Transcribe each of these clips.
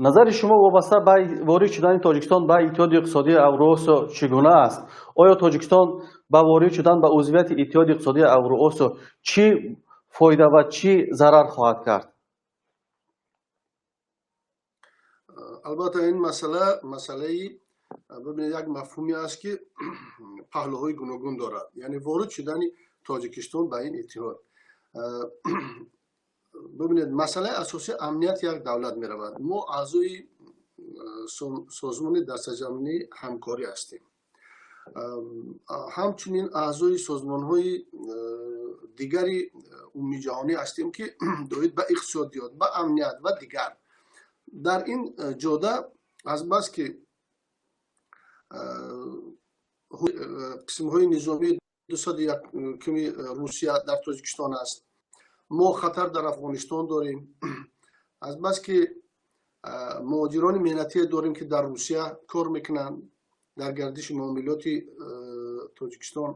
Назари шумо вобаста ба ворид шудани Тоҷикистон ба Иттиҳоди иқтисодии Авруосиё чӣ гуна аст? Оё Тоҷикистон ба ворид шудан ба узвияти Иттиҳоди иқтисодии Авруосиё чӣ фоида ва чӣ зарар хоҳад кард? Албатта, ин масъала масъалаи, бибинед, як мафҳуме аст, ки паҳлӯҳои гуногун дорад, яъне ворид шудани Тоҷикистон ба ин иттиҳод. Бибинед, масъалаи асосӣ амнияти як давлат меравад. Мо аъзои Созмони дастаҷамъии ҳамкорӣ ҳастем, ҳамчунин аъзои созмонҳои дигари умумиҷаҳонӣ ҳастем, ки доир ба иқтисодиёт, ба амният ва дигар. Дар ин ҷода, азбаски қисмҳои низомии 201-уми Русия дар Тоҷикистон аст, мо хатар дар Афғонистон дорем, азбаски муҳоҷирони меҳнатие дорем, ки дар Русия кор мекунанд, дар гардиши муомилоти Тоҷикистон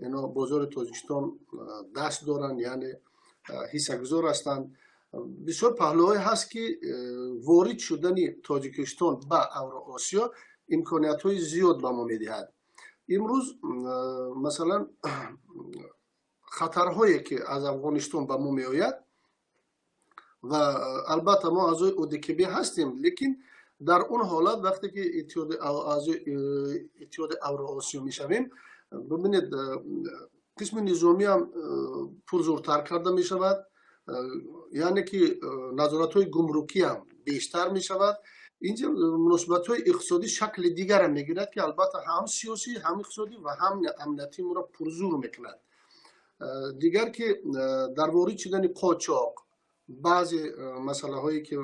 ино бозори Тоҷикистон даст доранд, яъне ҳиссагузор ҳастанд. Бисёр паҳлӯҳое ҳаст, ки ворид шудани Тоҷикистон ба Авроосиё имкониятҳои зиёд ба мо медиҳад. Имрӯз, масалан, хатарҳое, ки аз Афғонистон ба мо меояд, ва албатта мо аъзои ОДКБ ҳастем, лекин дар он ҳолат, вақте ки аъзои Иттиҳоди Авроосиё мешавем, бибинед, қисми низомиам пурзуртар карда мешавад, яъне ки назоратҳои гумрукиам бештар мешавад. Инҷа муносибатҳои иқтисодӣ шакли дигарам мегирад, ки албатта ҳам сиёсӣ, ҳам иқтисодӣ ва ҳам амниятии моро пурзур мекунад. Дигар ки дар ворид шудани қочоқ, баъзе масъалаҳое, ки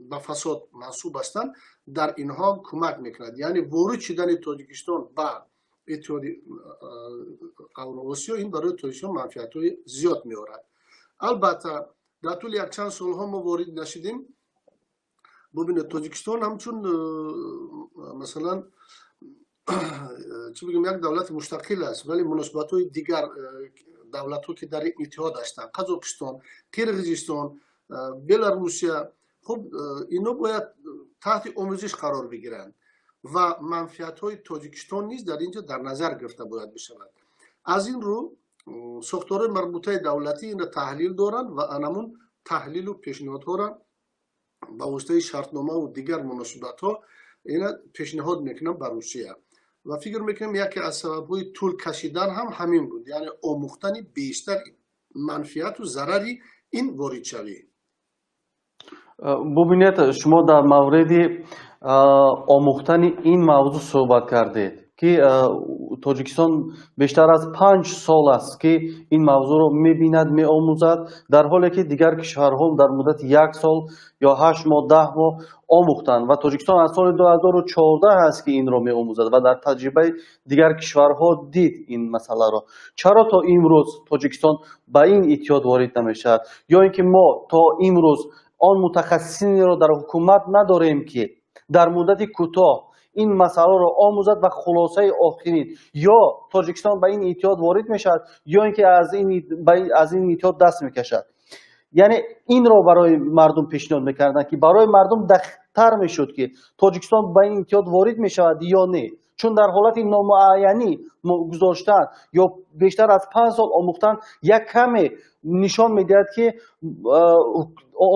ба фасод мансуб ҳастанд, дар инҳо кӯмак мекунад. Яъне ворид шудани Тоҷикистон ба Иттиҳоди Авроосиё ин барои Тоҷикистон манфиатҳои зиёд меорад. Албатта, дар тӯли якчанд солҳо мо ворид нашудем. Бубинед, Тоҷикистон ҳамчун, масалан, чӣ бигӯем, як давлати мустақил аст, вале муносибатҳои дигар давлатҳо, ки дар ин иттиҳод ҳастанд, Қазоқистон, Қирғизистон, Беларусия, хуб, ино бояд таҳти омӯзиш қарор бигиранд ва манфиатҳои Тоҷикистон низ дар ин ҷо дар назар гирифта бояд бишавад. Аз ин рӯ сохторҳои марбутаи давлатӣ инро таҳлил доранд ва анамун таҳлилу пешниҳодҳоро ба воситаи шартномаву дигар муносибатҳо ина пешниҳод мекунанд ба Русия. Ва фикр мекунем, яке аз сабабҳои тӯл кашидан ҳам ҳамин буд, яъне омӯхтани бештар манфиату зарари ин воридшавӣ. Бубинед, шумо дар мавриди омӯхтани ин мавзӯъ суҳбат кардед, ки Тоҷикистон бештар аз 5 сол аст, ки ин мавзӯъро мебинад, меомӯзад, дар ҳоле ки дигар кишварҳо дар муддати як сол ё 8 моҳ, 10 моҳ омӯхтанд. Ва Тоҷикистон аз соли 2014 аст, ки инро меомӯзад ва дар таҷрибаи дигар кишварҳо дид ин масъаларо. Чаро то имрӯз Тоҷикистон ба ин иттиҳод ворид намешавад? Ё ин ки мо то имрӯз он мутахассисинеро дар ҳукумат надорем, ки дар муддати кӯтоҳ ин масъаларо омӯзад ва хулосаи охирин, ё Тоҷикистон ба ин иттиҳод ворид мешавад, ё ин ки аз ин иттиҳод даст мекашад, яъне инро барои мардум пешниҳод мекарданд, ки барои мардум дақиқтар мешуд, ки Тоҷикистон ба ин иттиҳод ворид мешавад ё не. Чун дар ҳолати номуайянӣ гузоштан ё бештар аз 5 сол омӯхтан як каме нишон медиҳад, ки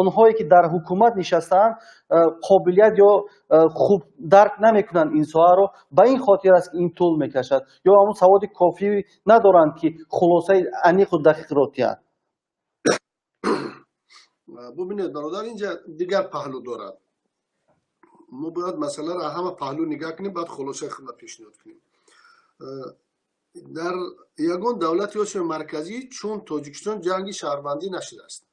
онҳое, ки дар ҳукумат нишастаанд, қобилият ё хуб дарк намекунанд ин соҳаро. Ба ин хотир аст, ки ин тӯл мекашад, ё ҳамон саводи кофӣ надоранд, ки хулосаи аниқу дақиқро диҳанд. Бубинед, бародар, инҷа дигар паҳлӯ дорад. Мо бояд масъаларо ҳама паҳлӯ нигаҳ кунем, баъд хулосаи худро пешниҳод кунем. Дар ягон давлати Осиёи Марказӣ чун Тоҷикистон ҷанги шаҳрвандӣ нашудааст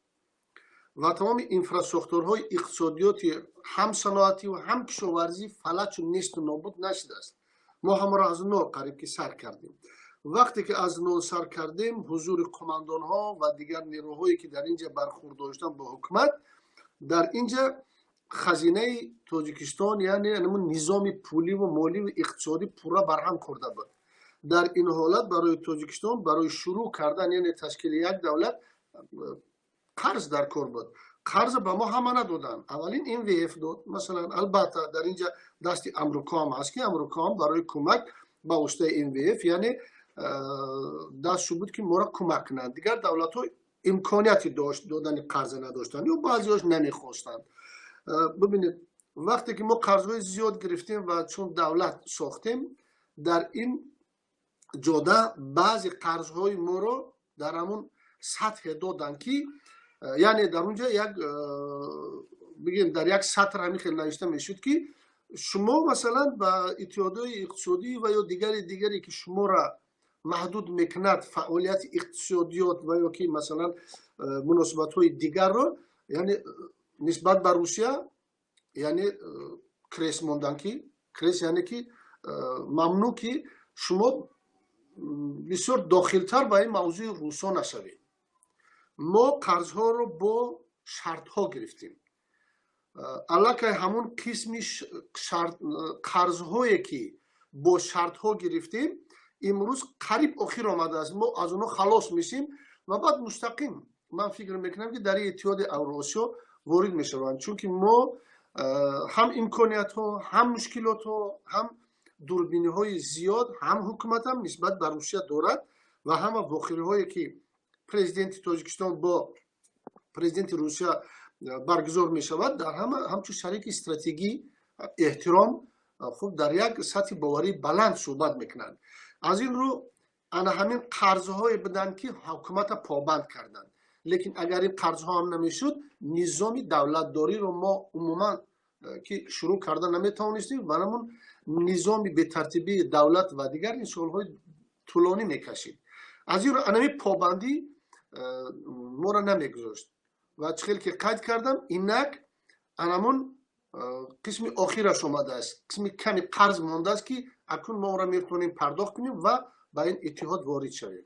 ва тамоми инфрасохторҳои иқтисодиёти ҳам саноатӣ ва ҳам кишоварзӣ фалаҷу несту нобуд нашудааст. Мо ҳамаро аз нол қариб ки сар кардем. Вақте ки аз нол сар кардем, ҳузури қумандонҳо ва дигар нерӯҳое ки дар инҷа бархурд доштанд бо ҳукумат, дар инҷа хазинаи Тоҷикистон, яъне низоми пуливу моливу иқтисодӣ пурра барҳам хӯрда буд. Дар ин ҳолат барои Тоҷикистон барои шурӯъ кардан, яъне ташкили як давлат, қарз дар кор буд. Қарза ба мо ҳама надоданд. Аввалин МВФ дод, масалан. Албатта, дар инҷа дасти Амрико ҳам ҳаст, ки Амрико ҳам барои кӯмак ба воситаи МВФ, яъне даст шуд буд, ки моро кӯмак кунанд. Дигар давлатҳо имконияти дошт додани қарза надоштанд ё баъзеҳош намехостанд. Бибинед, вақте ки мо қарзҳои зиёд гирифтем ва чун давлат сохтем, дар ин ҷода баъзе қарзҳои моро дар ҳамун сатҳе доданд, ки яъне дар унҷа як, бигем, дар як сатр ҳамин хел навишта мешуд, ки шумо масалан ба иттиҳодҳои иқтисодӣ ва ё дигари дигаре, ки шуморо маҳдуд мекунад фаъолияти иқтисодиёт ва ё ки масалан муносибатҳои дигарро, яъне нисбат ба Русия, яъне крест мондан, ки крест яъне ки мамнӯъ, ки шумо бисёр дохилтар ба ин мавзӯи русо нашавед. Мо қарзҳоро бо шартҳо гирифтем. Аллакай ҳамун қисми қарзҳое, ки бо шартҳо гирифтем, имрӯз қариб охир омадааст. Мо аз онҳо халос мешем ва баъд мустақим, ман фикр мекунам, ки дар Иттиҳоди Авроосиё ворид мешаванд, чунки мо ҳам имкониятҳо, ҳам мушкилотҳо, ҳам дурбиниҳои зиёд ҳам ҳукуматам нисбат ба Русия дорад ва ҳама вохириҳое, ки президенти Тоҷикистон бо президенти Русия баргузор мешавад, дар ҳама ҳамчун шарики стратегӣ эҳтиром, хуб, дар як сатҳи боварии баланд суҳбат мекунанд. Аз ин рӯ ана ҳамин қарзҳое буданд, ки ҳукумата побанд карданд. Лекин агар ин қарзҳо ҳам намешуд, низоми давлатдориро мо умуман ки шурӯъ карда наметавонистем ва ҳамун низоми бетартибии давлат ва дигар ин солҳои тӯлонӣ мекашид. Аз ин рӯ анами побандӣ моро намегузошт. Ва чӣ хел ки қайд кардам, инак анамун қисми охираш омадааст, қисми ками қарз мондааст, ки акнун мо онро метавонем пардохт кунем ва ба ин иттиҳод ворид шавем.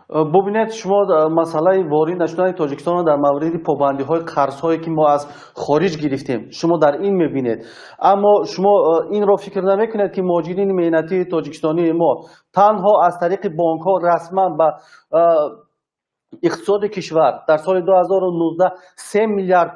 Бубинед, шумо масъалаи ворид нашудани Тоҷикистонро дар мавриди побандиҳои қарзҳое, ки мо аз хориҷ гирифтем, шумо дар ин мебинед. Аммо шумо инро фикр намекунед, ки муҳоҷирини меҳнатии тоҷикистонии мо танҳо аз тариқи бонкҳо расман ба иқтисоди кишвар дар соли 2019 3 миллиард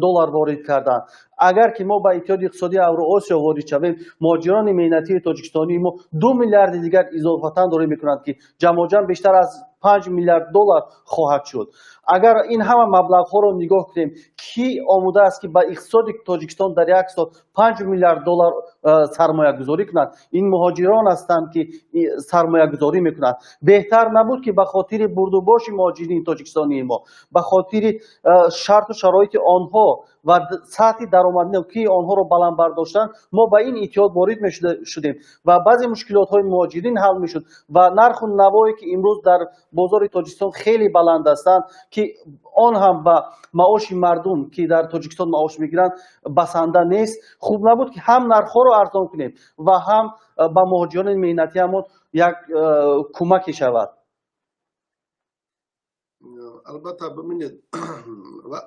доллар ворид карданд. Агар ки мо ба Иттиҳоди иқтисодии Авроосиё ворид шавем, муҳоҷирони меҳнатии тоҷикистонии мо 2 миллиарди дигар изофатан дорӣ мекунанд, ки ҷамъоҷамъ бештар аз 5 миллиард доллар хоҳад шуд. Агар ин ҳама маблағҳоро нигоҳ кунем, кӣ омода аст, ки ба иқтисоди Тоҷикистон дар як сол 5 миллиард доллар сармоягузорӣ кунад? Ин муҳоҷирон ҳастанд, ки сармоягузорӣ мекунанд. Беҳтар набуд, ки ба хотири бурдубоши муҳоҷирини тоҷикистонии мо, ба хотири шарту шароити онҳо ва сатҳи даромаднокии онҳоро баланд бардоштан, мо ба ин иттиҳод ворид мешудем ва баъзе мушкилотҳои муҳоҷирин ҳал мешуд ва нарху навое, ки имрӯз дар бозори Тоҷикистон хеле баланд ҳастанд, ки он ҳам ба маоши мардум, ки дар Тоҷикистон маош мегиранд, басанда нест? Хуб набуд, ки ҳам нархҳоро арзон кунем ва ҳам ба муҳоҷирони меҳнатиамон як кӯмаке шавад? Албатта, бибинед,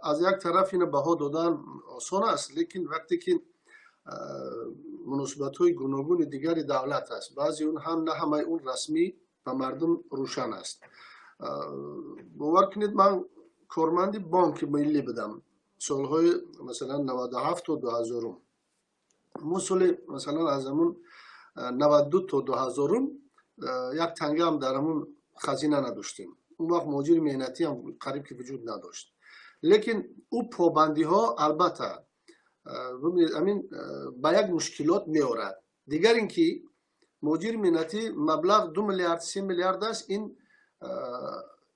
аз як тараф ина баҳо додан осон аст, лекин вақте ки муносибатҳои гуногуни дигари давлат аст, баъзе он ҳам на ҳамаи он расмӣ ба мардум рӯшан аст. Бовар кунед, ман корманди бонки миллӣ будам солҳои масалан 97 то 2000-ум. Мо соли масалан аз ҳамун 92 то 2000-ум як тангаам дар ҳамун хазина надоштем. Он вақт муҳоҷири меҳнатӣ ҳам қариб ки вуҷуд надошт. Лекин ӯ побандиҳо, албатта, бибинед, ҳамин ба як мушкилот меорад. Дигар ин ки муҳоҷири меҳнатӣ маблағ 2 миллиард, 3 миллиард аст, ин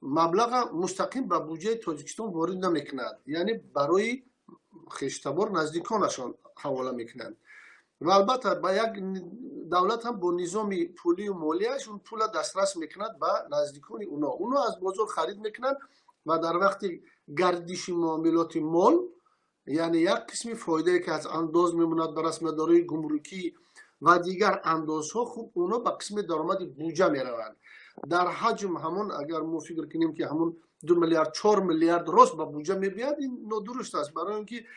маблаға мустақим ба буҷаи Тоҷикистон ворид намекунад, яъне барои Хештабор, наздиконашон ҳавола мекунанд. Ва албатта, ба як давлат ҳам бо низоми пулию молияш он пула дастрас мекунад ба наздикони уно. Уно аз бозор харид мекунанд ва дар вақти гардиши муомилоти мол, яъне як қисми фоидае, ки аз андоз мемонад ба расмиятдорои гумрукӣ ва дигар андозҳо, хуб, оно ба қисми даромади буҷа мераванд. Дар ҳаҷм ҳамон, агар мо фикр кунем, ки ҳамон 2 миллиард, 4 миллиард рост ба буҷа мебиёд, ин нодуруст аст, барои он ки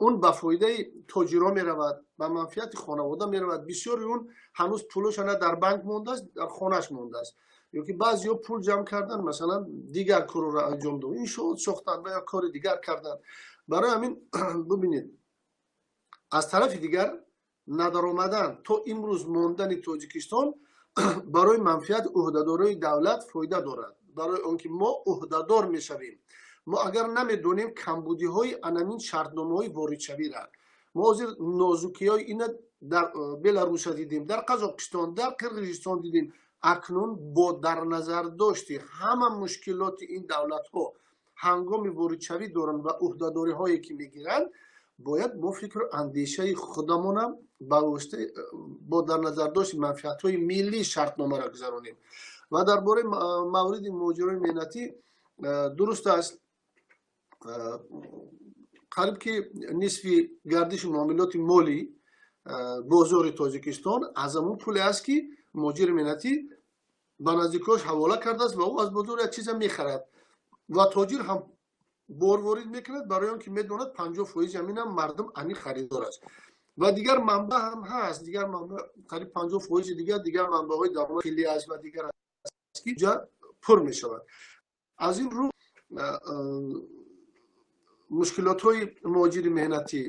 он ба фоидаи тоҷиро меравад, ба манфиати хонавода меравад. Бисёри он ҳанӯз пулоша на дар банк мондааст, дар хонааш мондааст, ё ки баъзеҳо пул ҷамъ кардан, масалан, дигар корро анҷом дод, иншоот сохтанд ва ё кори дигар карданд. Барои ҳамин, бубинед, аз тарафи дигар, надаромадан, то имрӯз мондани Тоҷикистон барои манфиати ӯҳдадорои давлат фоида дорад, барои он ки мо ӯҳдадор мешавем. Мо агар намедонем камбудиҳои анамин шартномаҳои воридшавира, мо ҳозир нозукиҳои ина дар Беларуса дидем, дар Қазоқистон, дар Қирғизистон дидем. Акнун бо дар назардошти ҳама мушкилоти ин давлатҳо ҳангоми воридшавӣ доранд ва ӯҳдадориҳое, ки мегиранд, бояд мо фикру андешаи худамонам ба воситаи бо дар назардошти манфиатҳои миллӣ шартномаро гузаронем. Ва дар бораи мавриди муҳоҷирони меҳнатӣ, дуруст аст, қариб ки нисфи гардиши муомилоти моли бозори Тоҷикистон аз ҳамон пуле аст, ки муҳоҷири меҳнатӣ ба наздикош ҳавола кардааст ва ӯ аз бозор як чиза мехарад ва тоҷир ҳам бор ворид мекунад, барои он ки медонад, 50% ҳаминам мардум ани харидор аст. Ва дигар манбаъ ҳам ҳаст, дигар манбаъ, қариб 50% дигар манбаъҳои даромадӣ аст ва дигар аст, ки ҷа пур мешавад. Аз ин рӯ, мушкилотҳои муҳоҷири меҳнатӣ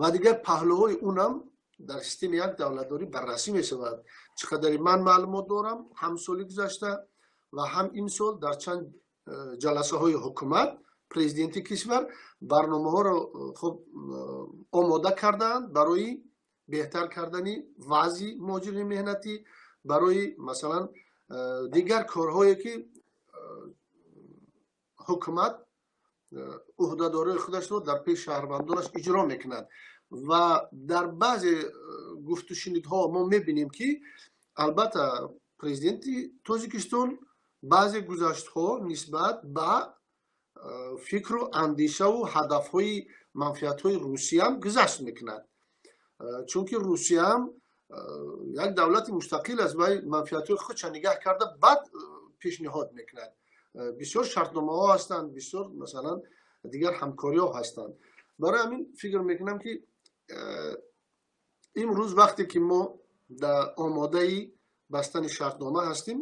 ва дигар паҳлӯҳои унам дар системаи як давлатдорӣ баррасӣ мешавад. Чӣ қадаре ман маълумот дорам, ҳам соли гузашта ва ҳам имсол дар чанд ҷаласаҳои ҳукумат президенти кишвар барномаҳоро, хуб, омода кардаанд барои беҳтар кардани вазъи муҳоҷири меҳнатӣ, барои, масалан, дигар корҳое, ки ҳукумат ӯҳдадориҳои худашро дар пеши шаҳрвандонаш иҷро мекунад. Ва дар баъзе гуфтушунидҳо мо мебинем, ки албатта президенти Тоҷикистон баъзе гузаштҳо нисбат ба фикру андешаву ҳадафҳои манфиатҳои Русияам гузашт мекунад, чунки Русияам як давлати мустақил аст ва манфиатҳои худша нигаҳ карда, баъд пешниҳод мекунад. Бисёр шартномаҳо ҳастанд, бисёр, масалан, дигар ҳамкориҳо ҳастанд. Барои ҳамин фикр мекунам, ки имрӯз, вақте ки мо дар омодаи бастани шартнома ҳастем,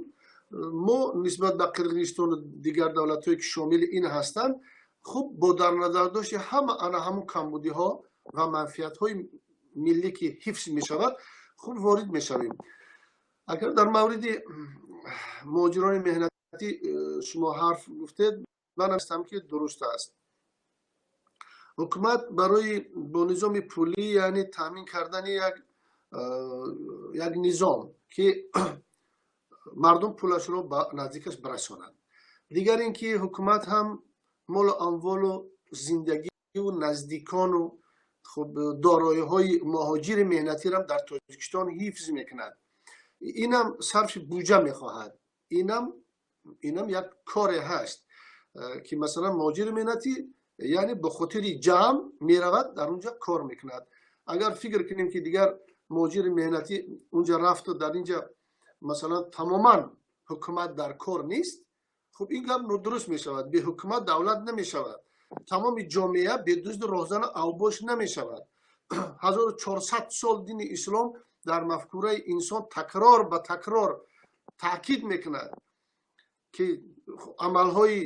мо нисбат ба Қирғизистону дигар давлатҳое, ки шомили ин ҳастанд, хуб, бо дар назардошти ҳама ана ҳамун камбудиҳо ва манфиатҳои миллӣ, ки ҳифз мешавад, хуб, ворид мешавем. Агар дар мавриди муҳоҷирони меҳнатӣ шумо ҳарф гуфтед, ман ҳастам, ки дуруст аст, ҳукумат барои бо низоми пулӣ, яъне таъмин кардани як низом, ки мардум пулашро ба наздикаш бирасонад. Дигар ин ки ҳукумат ҳам молу амволу зиндагию наздикону, хуб, дороиҳои муҳоҷири меҳнатиам дар Тоҷикистон ҳифз мекунад. Инам сарфи буҷа мехоҳад, инам як коре ҳаст, ки, масалан, муҳоҷири меҳнатӣ, яъне бо хотири ҷамъ меравад, дар унҷа кор мекунад. Агар фикр кунем, ки дигар муҳоҷири меҳнатӣ унҷа рафту дар инҷа, масалан, тамоман ҳукумат дар кор нест, хуб, ин гап нодуруст мешавад. Бе ҳукумат давлат намешавад, тамоми ҷомеа бе дузду роҳзану авбош намешавад. 1400 сол дини ислом дар мафкураи инсон такрор ба такрор таъкид мекунад, ки амалҳои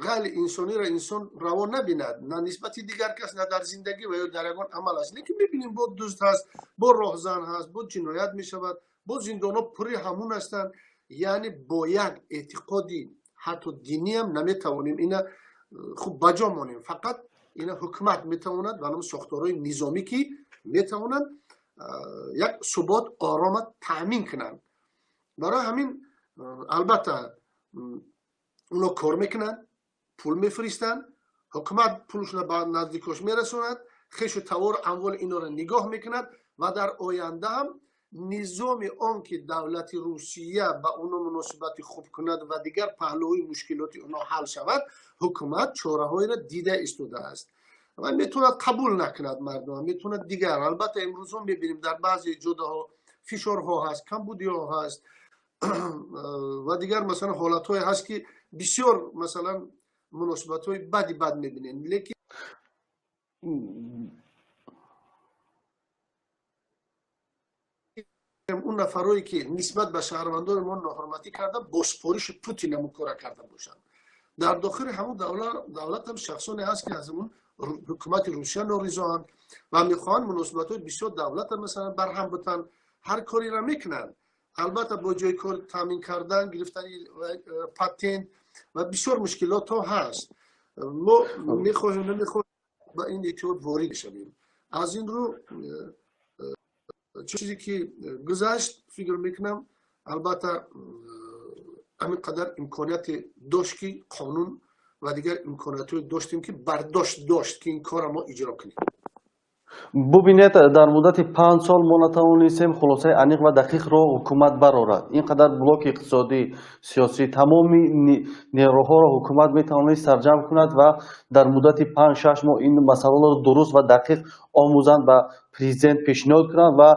ғайри инсониро инсон раво набинад, на нисбати дигар кас, на дар зиндагӣ ва ё дар ягон амал аст. Лекин мебинем, бо дузд ҳаст, бо роҳзан ҳаст, бо ҷиноят мешавад, бо зиндонҳо пури ҳамун ҳастанд. Яъне бо як эътиқоди ҳатто диниам наметавонем ина, хуб, ба ҷо монем. Фақат ина ҳукумат метавонад ба номи сохторҳои низомӣ, ки метавонанд як субот, орома таъмин кунанд. Барои ҳамин, албатта, оно кор мекунанд, пул мефиристанд. Ҳукумат пулшона ба наздикош мерасонад, хешу тавор, амволи инора нигоҳ мекунад ва дар оянда ҳам низоми он ки давлати Русия ба оно муносибати хуб кунад ва дигар паҳлӯҳои мушкилоти оно ҳал шавад, ҳукумат чораҳоеро дида истодааст ва метавонад қабул накунад мардум, метавонад дигар. Албатта, имрӯзҳо мебинем, дар баъзе ҷодаҳо фишорҳо ҳаст, камбудиҳо ҳаст ва дигар, масалан, ҳолатҳое ҳаст, ки бисёр, масалан, муносибатҳои бади бад мебинем, лекин он нафарое ки нисбат ба шаҳрвандони мо ноҳурматӣ карда, бо супориши Путин ҳамун кора карда бошанд, дар дохили ҳамун давлат ҳам шахсоне ҳаст, ки аз ҳамун ҳукумати Русия норизоанд ва мехоҳанд муносибатҳои бисёр давлата, масалан, барҳам бутанд, ҳар кореро мекунанд. Албатта, бо ҷои кор таъмин кардан, гирифтани патент ва бисёр мушкилотҳо ҳаст. Мо мехоҳем, намехоҳем, ба ин иттиҳод ворид шавем. Аз ин рӯ, чизе ки гузашт, фикр мекунам, албатта, ҳамин қадар имконияте дошт, ки қонун ва дигар имкониятҳое доштем, ки бардошт дошт, ки ин корро мо иҷро кунем. Бубинед, дар муддати 5 сол мо натавонистем хулосаи аниқ ва дақиқро ҳукумат барорад. Ин қадар блоки иқтисодӣ, сиёсӣ, тамоми нерӯҳоро ҳукумат метавонист сарҷамъ кунад ва дар муддати 5-6 моҳ ин масъаларо дуруст ва дақиқ омӯзанд, ба президент пешниҳод кунанд ва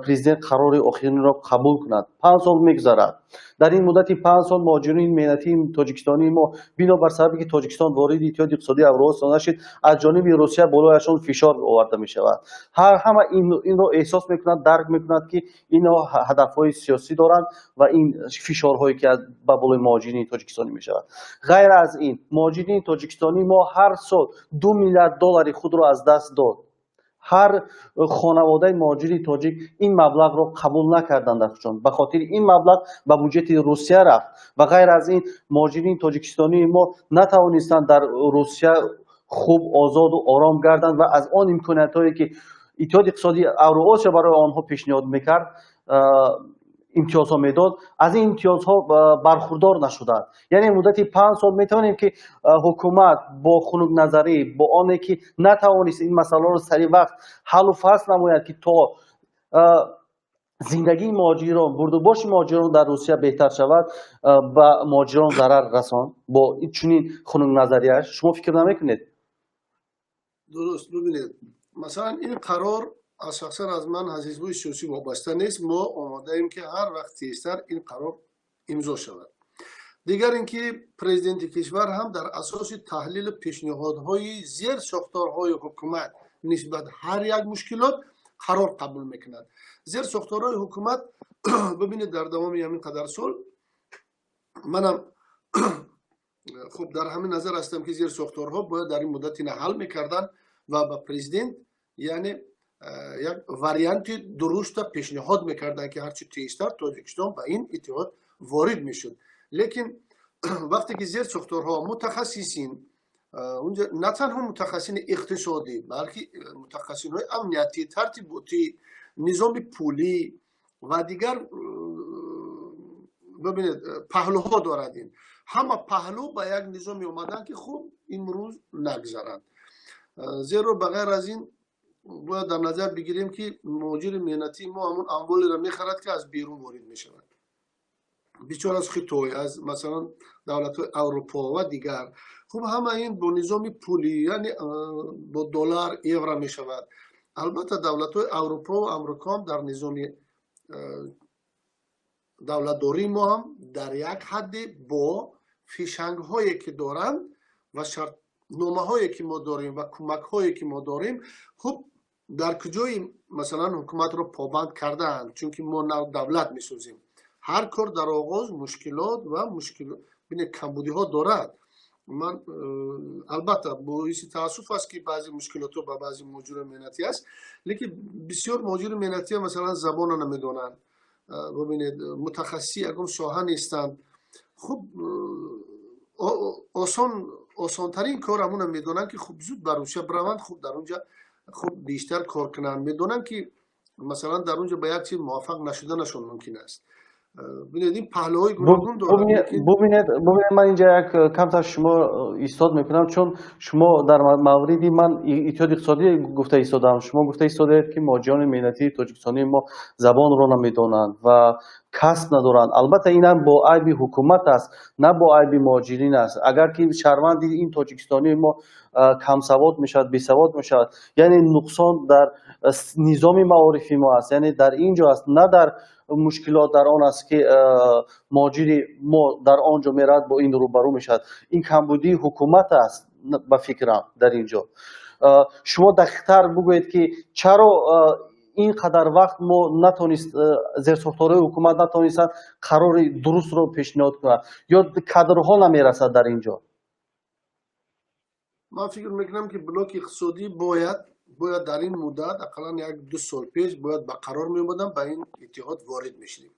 президент қарори охиринро қабул кунад. 5 сол мегузарад. Дар ин муддати 5 сол муҳоҷирони меҳнатии тоҷикистонии мо, бинобар сабабе ки Тоҷикистон вориди Иттиҳоди иқтисодии Авроосиё нашид, аз ҷониби Русия болояшон фишор оварда мешавад. Ҳама инро эҳсос мекунанд, дарк мекунанд, ки ино ҳадафҳои сиёсӣ доранд ва ин фишорҳое ки ба болои муҳоҷирини тоҷикистонӣ мешавад. Ғайр аз ин, муҳоҷирини тоҷикистонии мо ҳар сол 2 миллиард доллари худро аз даст дод. Ҳар хонаводаи муҳоҷири тоҷик ин маблағро қабул накарданд дар худшон, ба хотири ин маблағ ба буҷети Русия рафт. Ва ғайр аз ин, муҳоҷирини тоҷикистонии мо натавонистанд дар Русия хуб, озоду ором гарданд ва аз он имкониятҳое, ки Иттиҳоди иқтисодии Авроосиё барои онҳо пешниҳод мекард, имтиёзҳо медод, аз ин имтиёзҳо бархурдор нашуданд. Яъне муддати 5 сол метавонем, ки ҳукумат бо хунукназарӣ, бо оне ки натавонист ин масъаларо сари вақт ҳаллу фасл намояд, ки то зиндагии муҳоҷирон, бурдубоши муҳоҷирон дар Русия беҳтар шавад, ба муҳоҷирон зарар расонд бо чунин хунукназарияш. Шумо фикр намекунед? Дуруст. Бибинед, масалан, ин қарор аз шахсан аз ман, аз ҳизбҳои сиёсӣ вобаста нест. Мо омодаем, ки ҳар вақт тезтар ин қарор имзо шавад. Дигар ин ки президенти кишвар ҳам дар асоси таҳлилу пешниҳодҳои зер сохторҳои ҳукумат нисбат ҳар як мушкилот қарор қабул мекунад. Зер сохторҳои ҳукумат, бибинед, дар давоми ҳамин қадар сол манам хуб дар ҳамин назар ҳастам, ки зер сохторҳо бояд дар ин муддат ина ҳал мекарданд ва ба президент, яъне, як варианти дуруста пешниҳод мекарданд, ки ҳарчи тезтар Тоҷикистон ба ин иттиҳод ворид мешуд. Лекин вақте ки зер сохторҳо, мутахассисин унҷа, на танҳо мутахассисини иқтисодӣ, балки мутахассисинҳои амниятӣ, тартиботӣ, низоми пулӣ ва дигар, бибинед, паҳлӯҳо дорад, ин ҳама паҳлӯ ба як низоме омаданд, ки хуб имрӯз нагзаранд. Зеро ба ғайр аз ин бояд дар назар бигирем, ки муҳоҷири меҳнатии мо ҳамон амволеро мехарад, ки аз берун ворид мешавад, бисёр аз Хитой, аз, масалан, давлатҳои Аврупо ва дигар. Хуб, ҳама ин бо низоми пулӣ, яъне бо доллар, евро мешавад. Албатта, давлатҳои Аврупо ва Амрико ҳам дар низоми давлатдории мо ҳам дар як ҳадде бо фишангҳое, ки доранд, ва шартномаҳое, ки мо дорем, ва кӯмакҳое, ки мо дорем. Хуб, дар куҷои, масалан, ҳукуматро побанд кардаанд, чунки мо нав давлат месозем, ҳар кор дар оғоз мушкилот ва мушкил, бинед, камбудиҳо дорад. Ман албатта, боиси таассуф аст, ки баъзе мушкилотҳо ба баъзе муҳоҷирони меҳнатӣ аст, лекин бисёр муҳоҷири меҳнатия, масалан, забонро намедонанд, бибинед, мутахассиси ягон соҳа нестанд. Хуб, осон, осонтарин кор ҳамона медонанд, ки хуб, зуд ба Русия бираванд, хуб, дар онҷа хуб бештар кор кунанд. Медонанд, ки, масалан, дар онҷо ба як чиз муваффақ нашуданашон мумкин аст. Бинед, ин паҳлӯҳои гуногун дорад. Бубинед, ман инҷа як камтар шумо истод мекунам, чун шумо дар мавриди ман иттиҳоди иқтисодӣ гуфта истодам. Шумо гуфта истодаед, ки муҳоҷирони меҳнатии тоҷикистонии мо забонро намедонанд ва касб надоранд. Албатта, инам бо айби ҳукумат аст, на бо айби муҳоҷирин аст. Агар ки шаҳрванди ин тоҷикистонии мо камсавод мешавад, бесавод мешавад, яъне нуқсон дар низоми маорифи мо аст, яъне дар ин ҷо аст, на дар мушкилот дар он аст, ки муҳоҷири мо дар он ҷо меравад, бо ин рӯбарӯ мешавад. Ин камбудии ҳукумат аст, ба фикрам. Дар ин ҷо шумо дақиқтар бигӯед, ки чаро ин қадар вақт мо натонист, зерсохторҳои ҳукумат натонистанд қарори дурустро пешниҳод кунанд ё кадрҳо намерасад дар ин ҷо? Ман фикр мекунам, ки блоки иқтисодӣ бояд дар ин муддат, ақаллан як ду сол пеш, бояд ба қарор меомадам, ба ин иттиҳод ворид мешудем.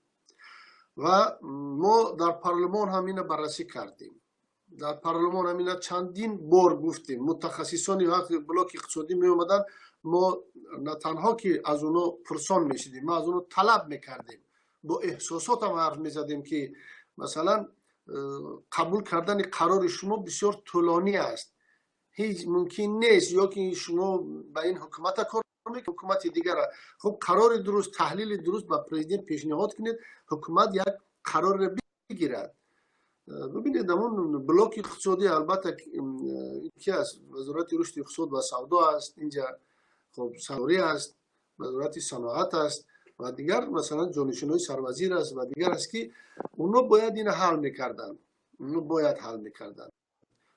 Ва мо дар парлумон ҳам ина баррасӣ кардем, дар парлумон ҳам ина чандин бор гуфтем. Мутахассисони вақти блоки иқтисодӣ меомаданд, мо на танҳо ки аз оно пурсон мешудем, мо аз оно талаб мекардем, бо эҳсосотам ҳарф мезадем, ки масалан қабул кардани қарори шумо бисёр тӯлонӣ аст, ҳеҷ мумкин нест, ё ки шумо ба ин ҳукумата кор, ҳукумати дигара. Хуб, қарори дуруст, таҳлили дуруст ба президент пешниҳод кунед, ҳукумат як қарорро бигирад. Бибинед, ҳамон блоки иқтисодӣ, албатта, ки аст? Вазорати рушди иқтисод ва савдо аст инҷа, хуб, саворӣ аст, вазорати саноат аст ва дигар, масалан, ҷонишинои сарвазир аст ва дигар аст, ки оно бояд ина ҳал мекарданд, оно бояд ҳал мекарданд.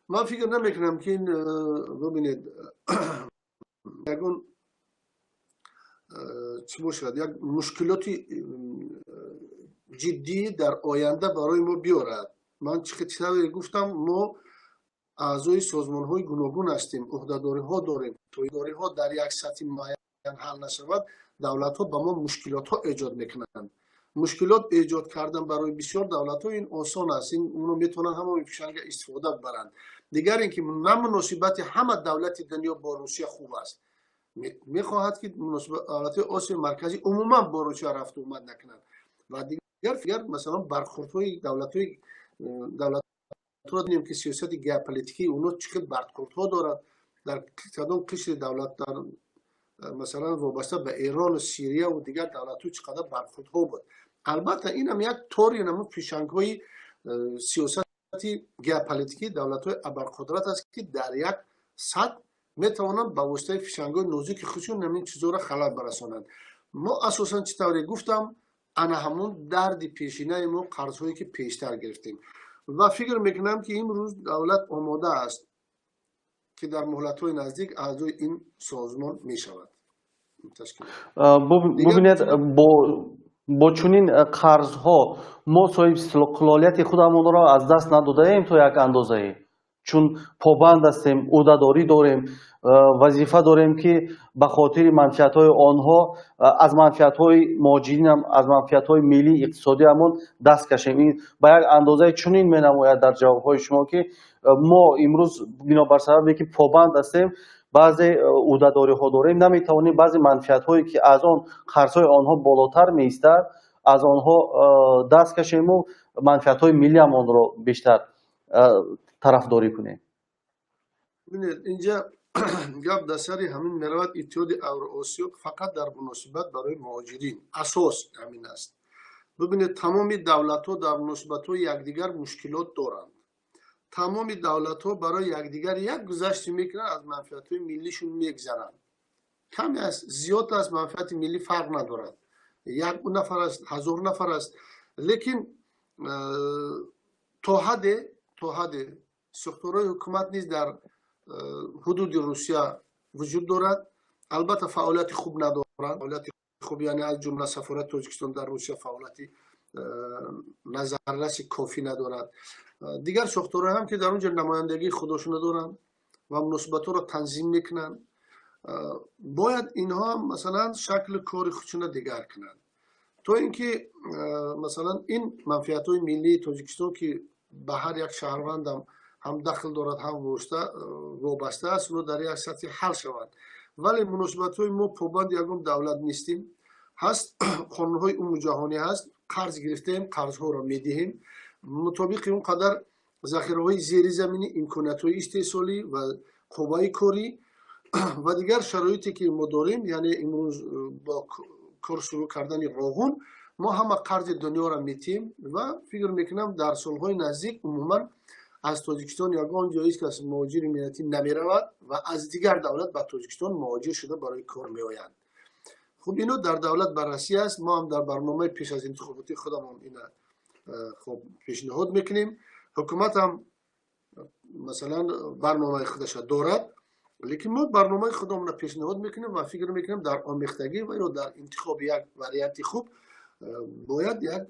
Ман фикр намекунам, ки ин, бибинед, ягон чӣ бошад, як мушкилоти ҷиддӣ дар оянда барои мо биёрад. Ман чӣ тавре гуфтам, мо аъзои созмонҳои гуногун ҳастем, ӯҳдадориҳо дорем. Дориҳо дар як сатҳи муайян ҳал нашавад, давлатҳо ба мо мушкилотҳо эҷод мекунанд. Мушкилот эҷод кардан барои бисёр давлатҳо ин осон аст, ин оно метавонанд ҳамаи фишанга истифода баранд. Дигар ин ки на муносибати ҳама давлати дунё бо Русия хуб аст. Мехоҳад, ки давлатҳои Осиёи Марказӣ умуман бо Русия рафту омад накунанд ва дигар, масалан, бархурдҳои давлатҳои давлатҳоро дидем, ки сиёсати геополитикии оно чӣ хел бархурдҳо дорад, дар кадом қишри давлат, дар масалан вобаста ба Эрону Сирияву дигар давлатҳо чӣ қадар бархурдҳо буд. Албатта, инам як тори намуд фишангҳои сиёсати геополитикии давлатҳои абарқудрат аст, ки дар як сатҳ метавонанд ба воситаи фишангҳои нозуки худшон ҳамин чизҳоро халал барасонанд. Мо асосан, чӣ тавре гуфтам, ана ҳамон дарди пешинаи мо, қарзҳое ки пештар гирифтем. Ва фикр мекунам, ки имрӯз давлат омода аст, ки дар муҳлатҳои наздик аъзои ин созмон мешавад. Бубинед, бо чунин қарзҳо мо соҳиби истиқлолияти худамонро аз даст надодаем то як андозае, чун побанд ҳастем, ӯҳдадорӣ дорем, вазифа дорем, ки ба хотири манфиатҳои онҳо аз манфиатҳои муҳоҷиринам, аз манфиатҳои миллии иқтисодиамон даст кашем. Ин ба як андозаи чунин менамояд дар ҷавобҳои шумо, ки мо имрӯз бинобар сабабе ки побанд ҳастем, баъзе ӯҳдадориҳо дорем, наметавонем баъзе манфиатҳое, ки аз он қарзҳои онҳо болотар меистад, аз онҳо даст кашему манфиатҳои миллиамонро бештар тарафдорӣ кунем. Бинед, инҷа гап дар сари ҳамин меравад: Иттиҳоди Авроосиё фақат дар муносибат барои муҳоҷирин асос ҳамин аст. Бибинед, тамоми давлатҳо дар муносибатҳои якдигар мушкилот доранд. Тамоми давлатҳо барои якдигар як гузаште мекунанд, аз манфиатҳои миллишон мегзаранд. Каме аст, зиёд аст, манфиати миллӣ фарқ надорад, як нафар аст, ҳазор нафар аст. Лекин то ҳадде сохторҳои ҳукумат низ дар ҳудуди Русия вуҷуд дорад. Албатта, фаъолияти хуб надоранд. Фаъолияти хуб, яъне аз ҷумла сафорати Тоҷикистон дар Русия фаъолияти назарраси кофӣ надорад. Дигар сохторҳое ҳам, ки дар он ҷо намояндагии худошона доранд ва муносибатҳоро танзим мекунанд, бояд инҳо ҳам, масалан, шакли кори худшона дигар кунанд, то ин ки, масалан, ин манфиатҳои миллии Тоҷикистон, ки ба ҳар як шаҳрвандам ҳам дахл дорад, ҳам вобаста аст, оно дар як сатҳи ҳал шаванд. Вале муносибатҳои мо, побанди ягон давлат нестем. Ҳаст, қонунҳои умумиҷаҳонӣ ҳаст. Қарз гирифтаем, қарзҳоро медиҳем мутобиқи он қадар захираҳои зеризаминӣ, имкониятҳои истеҳсолӣ ва қувваи корӣ ва дигар шароите, ки мо дорем. Яъне имрӯз бо кор шурӯъ кардани Роғун мо ҳама қарзи дунёро метиҳем ва фикр мекунам, дар солҳои наздик умуман аз Тоҷикистон ягон ҷо ҳеҷ кас муҳоҷири меҳнатӣ намеравад ва аз дигар давлат ба Тоҷикистон муҳоҷир шуда барои кор меоянд. Хуб, ино дар давлат баррасӣ аст. Мо ҳам дар барномаи пеш аз интихоботии худамон ина хуб пешниҳод мекунем. Ҳукумат ҳам, масалан, барномаи худаша дорад, лекин мо барномаи худамонро пешниҳод мекунем ва фикр мекунем, дар омехтагӣ ва ё дар интихоби як варианти хуб бояд як,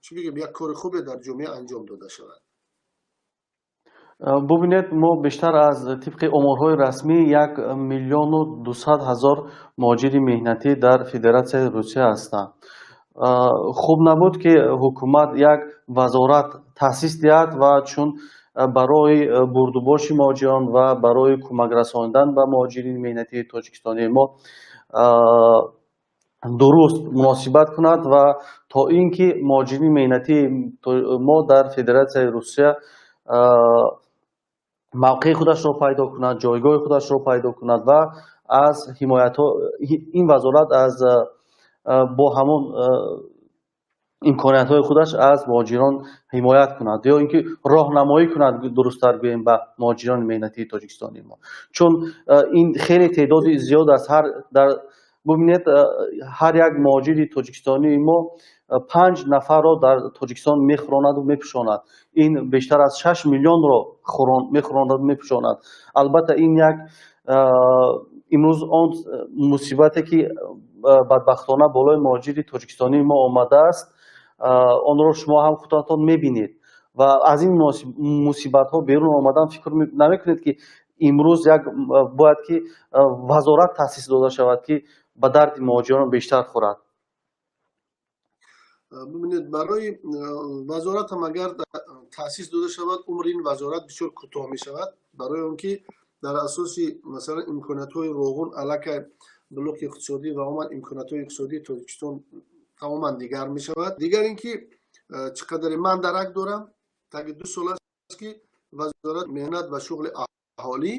чӣ бигем, як кори хубе дар ҷомеа анҷом дода шавад. Бубинед, мо бештар аз, тибқи оморҳои расмӣ, 1 200 000 муҳоҷири меҳнатӣ дар Федератсияи Русия ҳастанд. Хуб набуд, ки ҳукумат як вазорат таъсис диҳад ва чун барои бурдубоши муҳоҷирон ва барои кӯмак расонидан ба муҳоҷирини меҳнатии тоҷикистонии мо дуруст муносибат кунад ва то ин ки муҳоҷирини меҳнатии мо дар Федератсияи Русия мавқеи худашро пайдо кунад, ҷойгоҳи худашро пайдо кунад ва аз ҳимоятҳо ин вазорат аз бо ҳамон имкониятҳои худаш аз муҳоҷирон ҳимоят кунад ё ин ки роҳнамоӣ кунад, дурусттар гӯем, ба муҳоҷирони меҳнатии тоҷикистонии мо, чун ин хеле теъдоди зиёд аст. Ҳар дар бубинед, ҳар як муҳоҷири тоҷикистонии мо панҷ нафарро дар Тоҷикистон мехӯронаду мепӯшонад. Ин бештар аз 6 миллионро мехӯронаду мепӯшонад. Албатта, ин як имрӯз он мусибате, ки бадбахтона болои муҳоҷири тоҷикистонии мо омадааст, онро шумо ҳам худатон мебинед ва аз ин мусибатҳо берун омадан, фикр намекунед, ки имрӯз як бояд ки вазорат таъсис дода шавад, ки ба дарди муҳоҷирон бештар хӯрад? Бибинед, барои вазоратам агар таъсис дода шавад, умри ин вазорат бисёр кӯтоҳ мешавад, барои он ки дар асоси, масалан, имкониятҳои Роғун аллакай блоки иқтисодӣ ва умуман имкониятҳои иқтисодии Тоҷикистон тамоман дигар мешавад. Дигар ин ки чӣ қадаре ман дарак дорам, таги 2 сол аст, ки Вазорат меҳнат ва шуғли аҳолӣ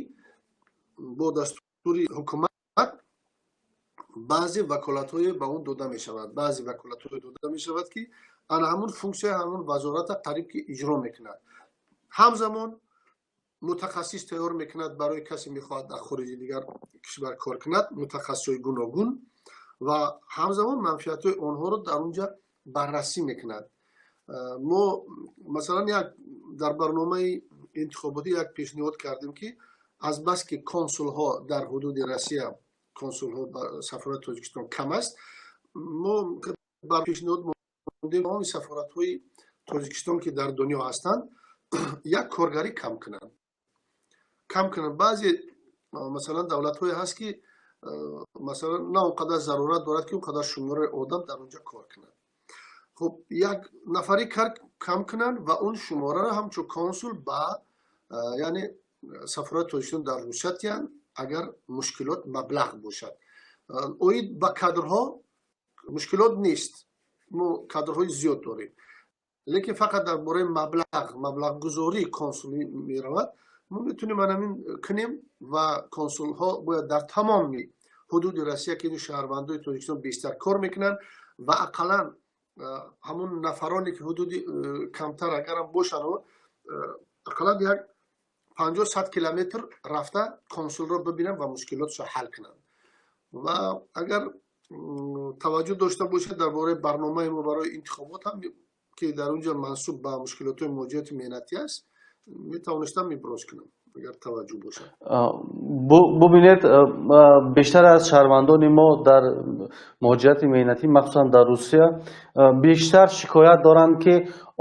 бо дастури ҳукумат баъзе ваколатҳое ба он дода мешавад, баъзе ваколатҳое дода мешавад, ки ана ҳамун функсияи ҳамун вазората қариб ки иҷро мекунад. Ҳамзамон мутахассис тайёр мекунад барои касе мехоҳад дар хориҷи дигар кишвар кор кунад, мутахассисҳои гуногун, ва ҳамзамон манфиатҳои онҳоро дар он ҷа баррасӣ мекунад. Мо, масалан, як дар барномаи интихоботӣ як пешниҳод кардем, ки азбаски консулҳо дар ҳудуди Россия, консулҳо ба сафорати Тоҷикистон кам аст, мо бар пешниҳод мондем, тамоми сафоратҳои Тоҷикистон, ки дар дунё ҳастанд, як коргарӣ кам кунанд. Баъзе, масалан, давлатҳое ҳаст, ки, масалан, на он қадар зарурат дорад, ки он қадар шумораи одам дар он ҷо кор кунад. Хуб, як нафари кар кам кунанд ва он шумораро ҳамчун консул ба, яъне, сафорати Тоҷикистон дар Русия тиҳанд, агар мушкилот маблағ бошад. Оид ба кадрҳо мушкилот нест, мо кадрҳои зиёд дорем, лекин фақат дар бораи маблағ, маблағгузории консулӣ меравад. Мо метавонем анамин кунем ва консулҳо бояд дар тамоми ҳудуди Россия, ки шаҳрвандои Тоҷикистон бештар кор мекунанд, ва ақаллан ҳамун нафароне, ки ҳудуди камтар агарам бошанд, ақаллан як 50-100 километр рафта консулро бибинанд ва мушкилотшо ҳал кунанд. Ва агар таваҷҷӯҳ дошта бошед, дар бораи барномаи мо барои интихобот ҳам, ки дар он ҷо мансуб ба мушкилотҳои муҳоҷирати меҳнатӣ аст, метавонистам иброз кунам, агар таваҷҷӯҳ бошад. Бубинед, бештар аз шаҳрвандони мо дар муҳоҷирати меҳнатӣ, махсусан дар Русия, бештар шикоят доранд, ки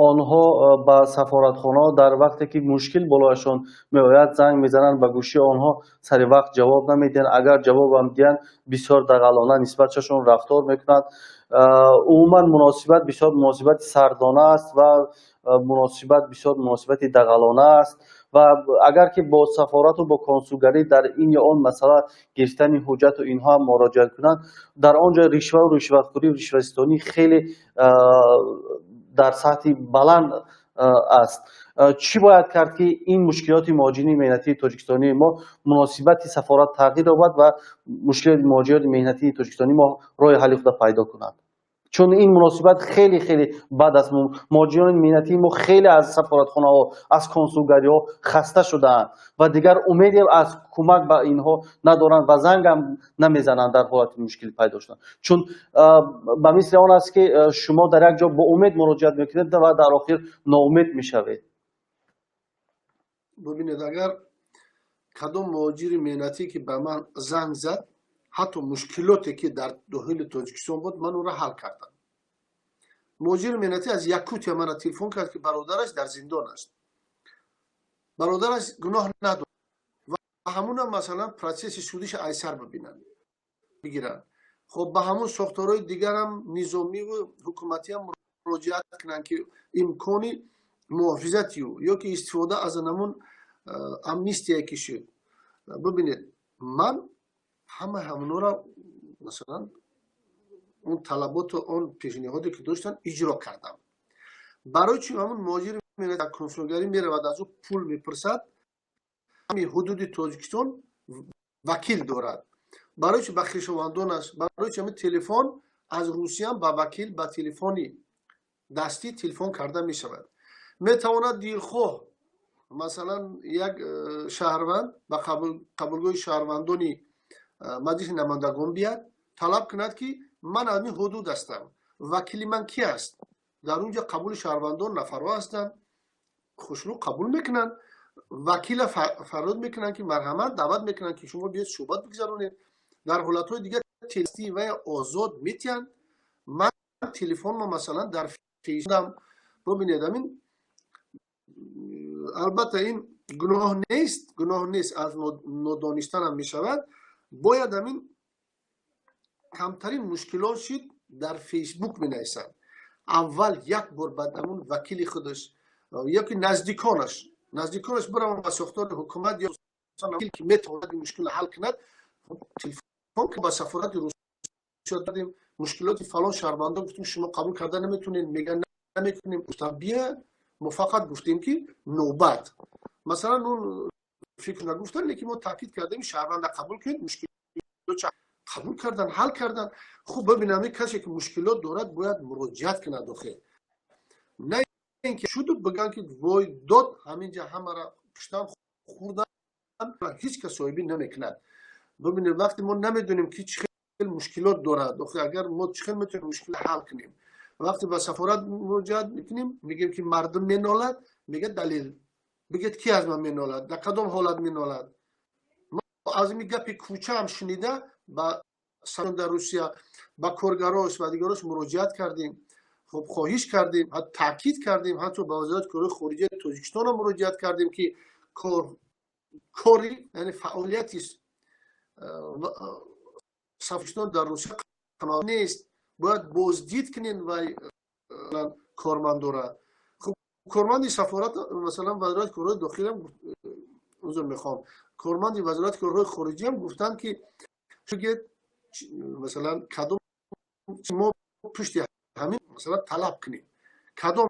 онҳо ба сафоратхонаҳо дар вақте ки мушкил болояшон меояд, занг мезананд, ба гӯшии онҳо сари вақт ҷавоб намедиҳанд, агар ҷавобам диҳанд, бисёр дағалона нисбатшашон рафтор мекунанд. Умуман муносибат бисёр муносибати сардона аст ва муносибат бисёр муносибати дағалона аст. Ва агар ки бо сафорату бо консулгарӣ дар ин ё он масъала гирифтани ҳуҷҷату инҳо ҳам муроҷиат кунанд, дар он ҷо ришваву ришвахӯрӣ, ришвастонӣ хеле дар сатҳи баланд аст. Чӣ бояд кард, ки ин мушкилоти муҳоҷирини меҳнатии тоҷикистонии мо муносибати сафорат тағйир ёбад ва мушкилоти муҳоҷирони меҳнатии тоҷикистонии мо роҳи ҳалли худро пайдо кунад? Чун ин муносибат хеле хеле бад аст. Муҳоҷирони меҳнатии мо хеле аз сафоратхонаҳо, аз консулгариҳо хаста шудаанд ва дигар умеде аз кӯмак ба инҳо надоранд ва зангам намезананд дар ҳолати мушкил пайдо шудан. Чун ба мисли он аст, ки шумо дар як ҷо бо умед муроҷиат мекунед ва дар охир ноумед мешавед. Бубинед, агар кадом муҳоҷири меҳнатӣ ки ба ман занг зад, ҳатто мушкилоте ки дар дохили Тоҷикистон буд, ман ӯро ҳал кардам. Муҳоҷири меҳнатӣ аз Якутия мана телефон кард, ки бародараш дар зиндон аст, бародараш гуноҳ надорад ва ҳамуна, масалан, процесси судиша айсар бибинанд, бигиранд. Хоб, ба ҳамун сохторҳои дигарам, низомиву ҳукуматиам муроҷиат кунанд, ки имкони муҳофизати ӯ ё ки истифода аз ҳамун амнистия ки шуд. Бибинед, ман ҳама ҳамонҳоро, масалан, он талаботу он пешниҳоде ки доштанд, иҷро кардам. Барои чӣ ҳамун муҳоҷири дар консулгарӣ меравад, аз ӯ пул мепурсад? Ҳами ҳудуди Тоҷикистон вакил дорад. Барои чӣ ба хешовандонаш, барои чӣ ҳамин телефон аз Русиям ба вакил ба телефони дастӣ телефон карда мешавад? Метавонад дилхоҳ, масалан, як шаҳрванд ба қабулгоҳи шаҳрвандони Маҷлиси намояндагон биёд, талаб кунад, ки ман аз ин ҳудуд ҳастам, вакили ман ки аст? Дар он ҷо қабули шаҳрвандон нафарҳо ҳастанд, хушрӯ қабул мекунанд, вакила фарёд мекунанд, ки марҳамат, даъват мекунанд, ки шумо биёед, суҳбат бигзаронед. Дар ҳолатҳои дигар телести ва озод метиҳанд. Ман телефонро, масалан, дар фейсдам. Бубинед, амин албатта ин гуноҳ нест, гуноҳ нест, аз нодонистанам мешавад. Бояд ҳамин камтарин мушкилот шид, дар Фейсбук менависанд. Аввал як бор баъд ҳамун вакили худаш ёки наздиконаш бираванд ба сохтори ҳукумат ё ки метавонад ин мушкилро ҳал кунад. Телефон ба сафорати Русия дадем, мушкилоти фалон шаҳрвандон гуфтем, шумо қабул карда наметонед, меган намекунем. Гуфтам, бия, мо фақат гуфтем, ки навбат, масалан, он фикр нагуфтан, лекин мо таъкид кардем, шаҳрванда қабул кунед, мушкилот қабул кардан, ҳал кардан. Хуб, бибинам, касе ки мушкилот дорад, бояд муроҷиат кунад охе, на ин ки шуду бигӯянд, ки вой дод, ҳаминҷа ҳамара пуштам хӯрдан, ҳеҷ кас соҳибӣ намекунад. Бибинед, вақте мо намедонем, ки чӣ хел мушкилот дорад, охе агар мо чӣ хел метавонем мушкил ҳал кунем? Вақте ба сафорат муроҷиат мекунем, мегӯем, ки мардум менолад, мегӯяд, далел бигӯяд, ки аз ман менолад, дар кадом ҳолат менолад. Аз ин гапи кӯчаам шунида, ба дар Русия ба коргарош ва дигарош муроҷиат кардем. Хуб, хоҳиш кардем, таъкид кардем, ҳатто ба Вазорати корҳои хориҷияи Тоҷикистонам муроҷиат кардем, ки кори, яъне фаъолияти сафористон дар Русия нест, бояд боздид кунен вай кормандора. Хуб, корманди сафорат, масалан, Вазорати корҳои дохилиам, узр мехоҳам, корманди Вазорати корҳои хориҷиам гуфтанд, ки масалан, кадом мо пушти ҳамин, масалан, талаб кунем, кадом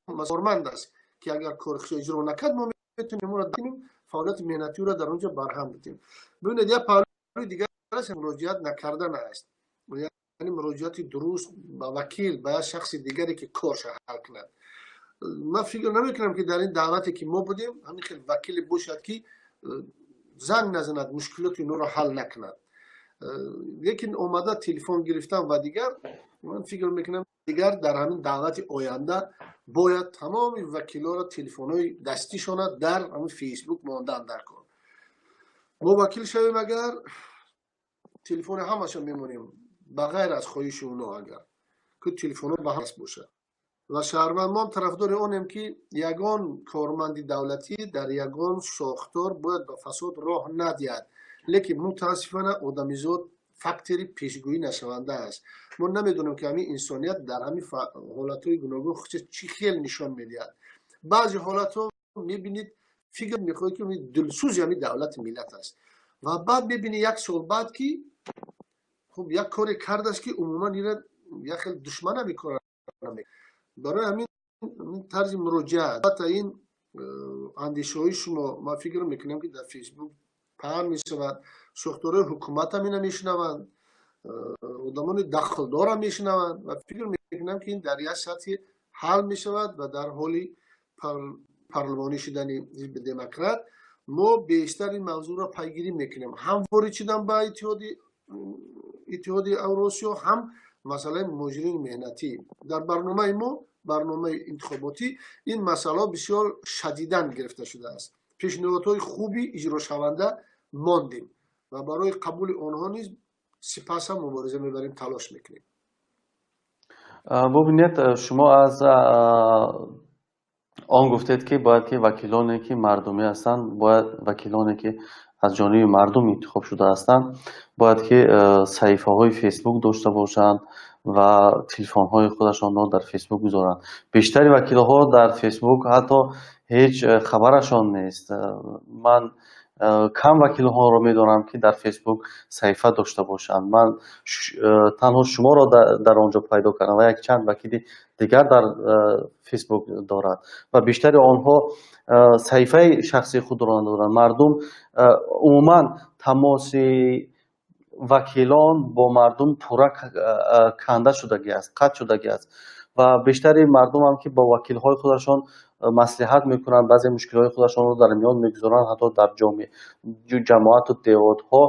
корманд аст, ки агар кори худро иҷро накард, мо метавонем ӯро кунем, фаъолияти меҳнатиро дар он ҷо барҳам бидиҳем. Бибинед, як паҳлӯи дигар аст, муроҷиат накардан аст, яъне муроҷиати дуруст ба вакил, ба як шахси дигаре, ки корша ҳал кунад. Ман фикр намекунам, ки дар ин даъвате ки мо будем, ҳамин хел вакиле бошад, ки занг назанад, мушкилоти инҳоро ҳал накунад. Лекин омада телефон гирифтан ва дигар, ман фикр мекунам, дигар дар ҳамин даъвати оянда бояд тамоми вакилоро телефонҳои дастишона дар ҳамин Фейсбук мондан дар кор. Мо вакил шавем, агар телефони ҳамаша мемонем, ба ғайр аз хоҳиши оно, агар ки телефонҳо ба ҳаст бошад. Ва шаҳрванд, мо тарафдори онем, ки ягон корманди давлатӣ дар ягон сохтор бояд ба фасод роҳ надиҳад. Лекин мутаассифона одамизод фактори пешгӯӣ нашаванда аст. Мо намедонем, ки ҳамин инсоният дар ҳамин ҳолатҳои гуногун худша чӣ хел нишон медиҳад. Баъзе ҳолатҳо мебинед. Фикр мекунӣ, ки дилсӯзи ҳамин давлати миллат аст, ва баъд мебинӣ, як сол баъд, ки хуб, як коре кардааст, ки умуман ира як хел душмана мекора. Барои ҳамин тарзи муроҷиат, албатта, ин андешаҳои шумо, ман фикр мекунам, ки дар Фейсбук паҳн мешавад, сохторҳои ҳукуматам ина мешунаванд, одамони дахлдорам мешунаванд ва фикр мекунам, ки ин дар як сатҳи ҳал мешавад. Ва дар ҳоли парлумонӣ шудани Ҳизби Демократ мо бештар ин мавзӯъро пайгирӣ мекунем, ҳам ворид шудан ба Иттиҳоди Авросиё, ҳам масъалаи муҳоҷирини меҳнатӣ. Дар барномаи мо, барномаи интихоботӣ, ин масъалаҳо бисёр шадидан гирифта шудааст. Пешниҳодҳои хуби иҷрошаванда мондем ва барои қабули онҳо низ сипас ҳам мубориза мебарем, талош мекунем. Бубинед, шумо аз он гуфтед, ки бояд ки вакилоне, ки мардумӣ ҳастанд, бояд вакилоне, ки аз ҷониби мардум интихоб шуда ҳастанд, бояд ки саҳифаҳои Фейсбук дошта бошанд ва телефонҳои худашонро дар Фейсбук гузоранд. Бештари вакилҳо дар Фейсбук ҳатто ҳеҷ хабарашон нест. Ман кам вакилҳоро медонам, ки дар Фейсбук саҳифа дошта бошанд. Ман танҳо шуморо дар он ҷо пайдо кардам ва якчанд вакили дигар дар Фейсбук дорад ва бештари онҳо саҳифаи шахсии худро надоранд. Мардум, умуман, тамоси вакилон бо мардум пурра канда шудагӣ аст, қатъ шудагӣ аст. Ва бештари мардумам, ки бо вакилҳои худашон маслиҳат мекунанд, баъзе мушкилҳои худашонро дар миён мегузоранд, ҳатто дар ҷамоату деҳотҳо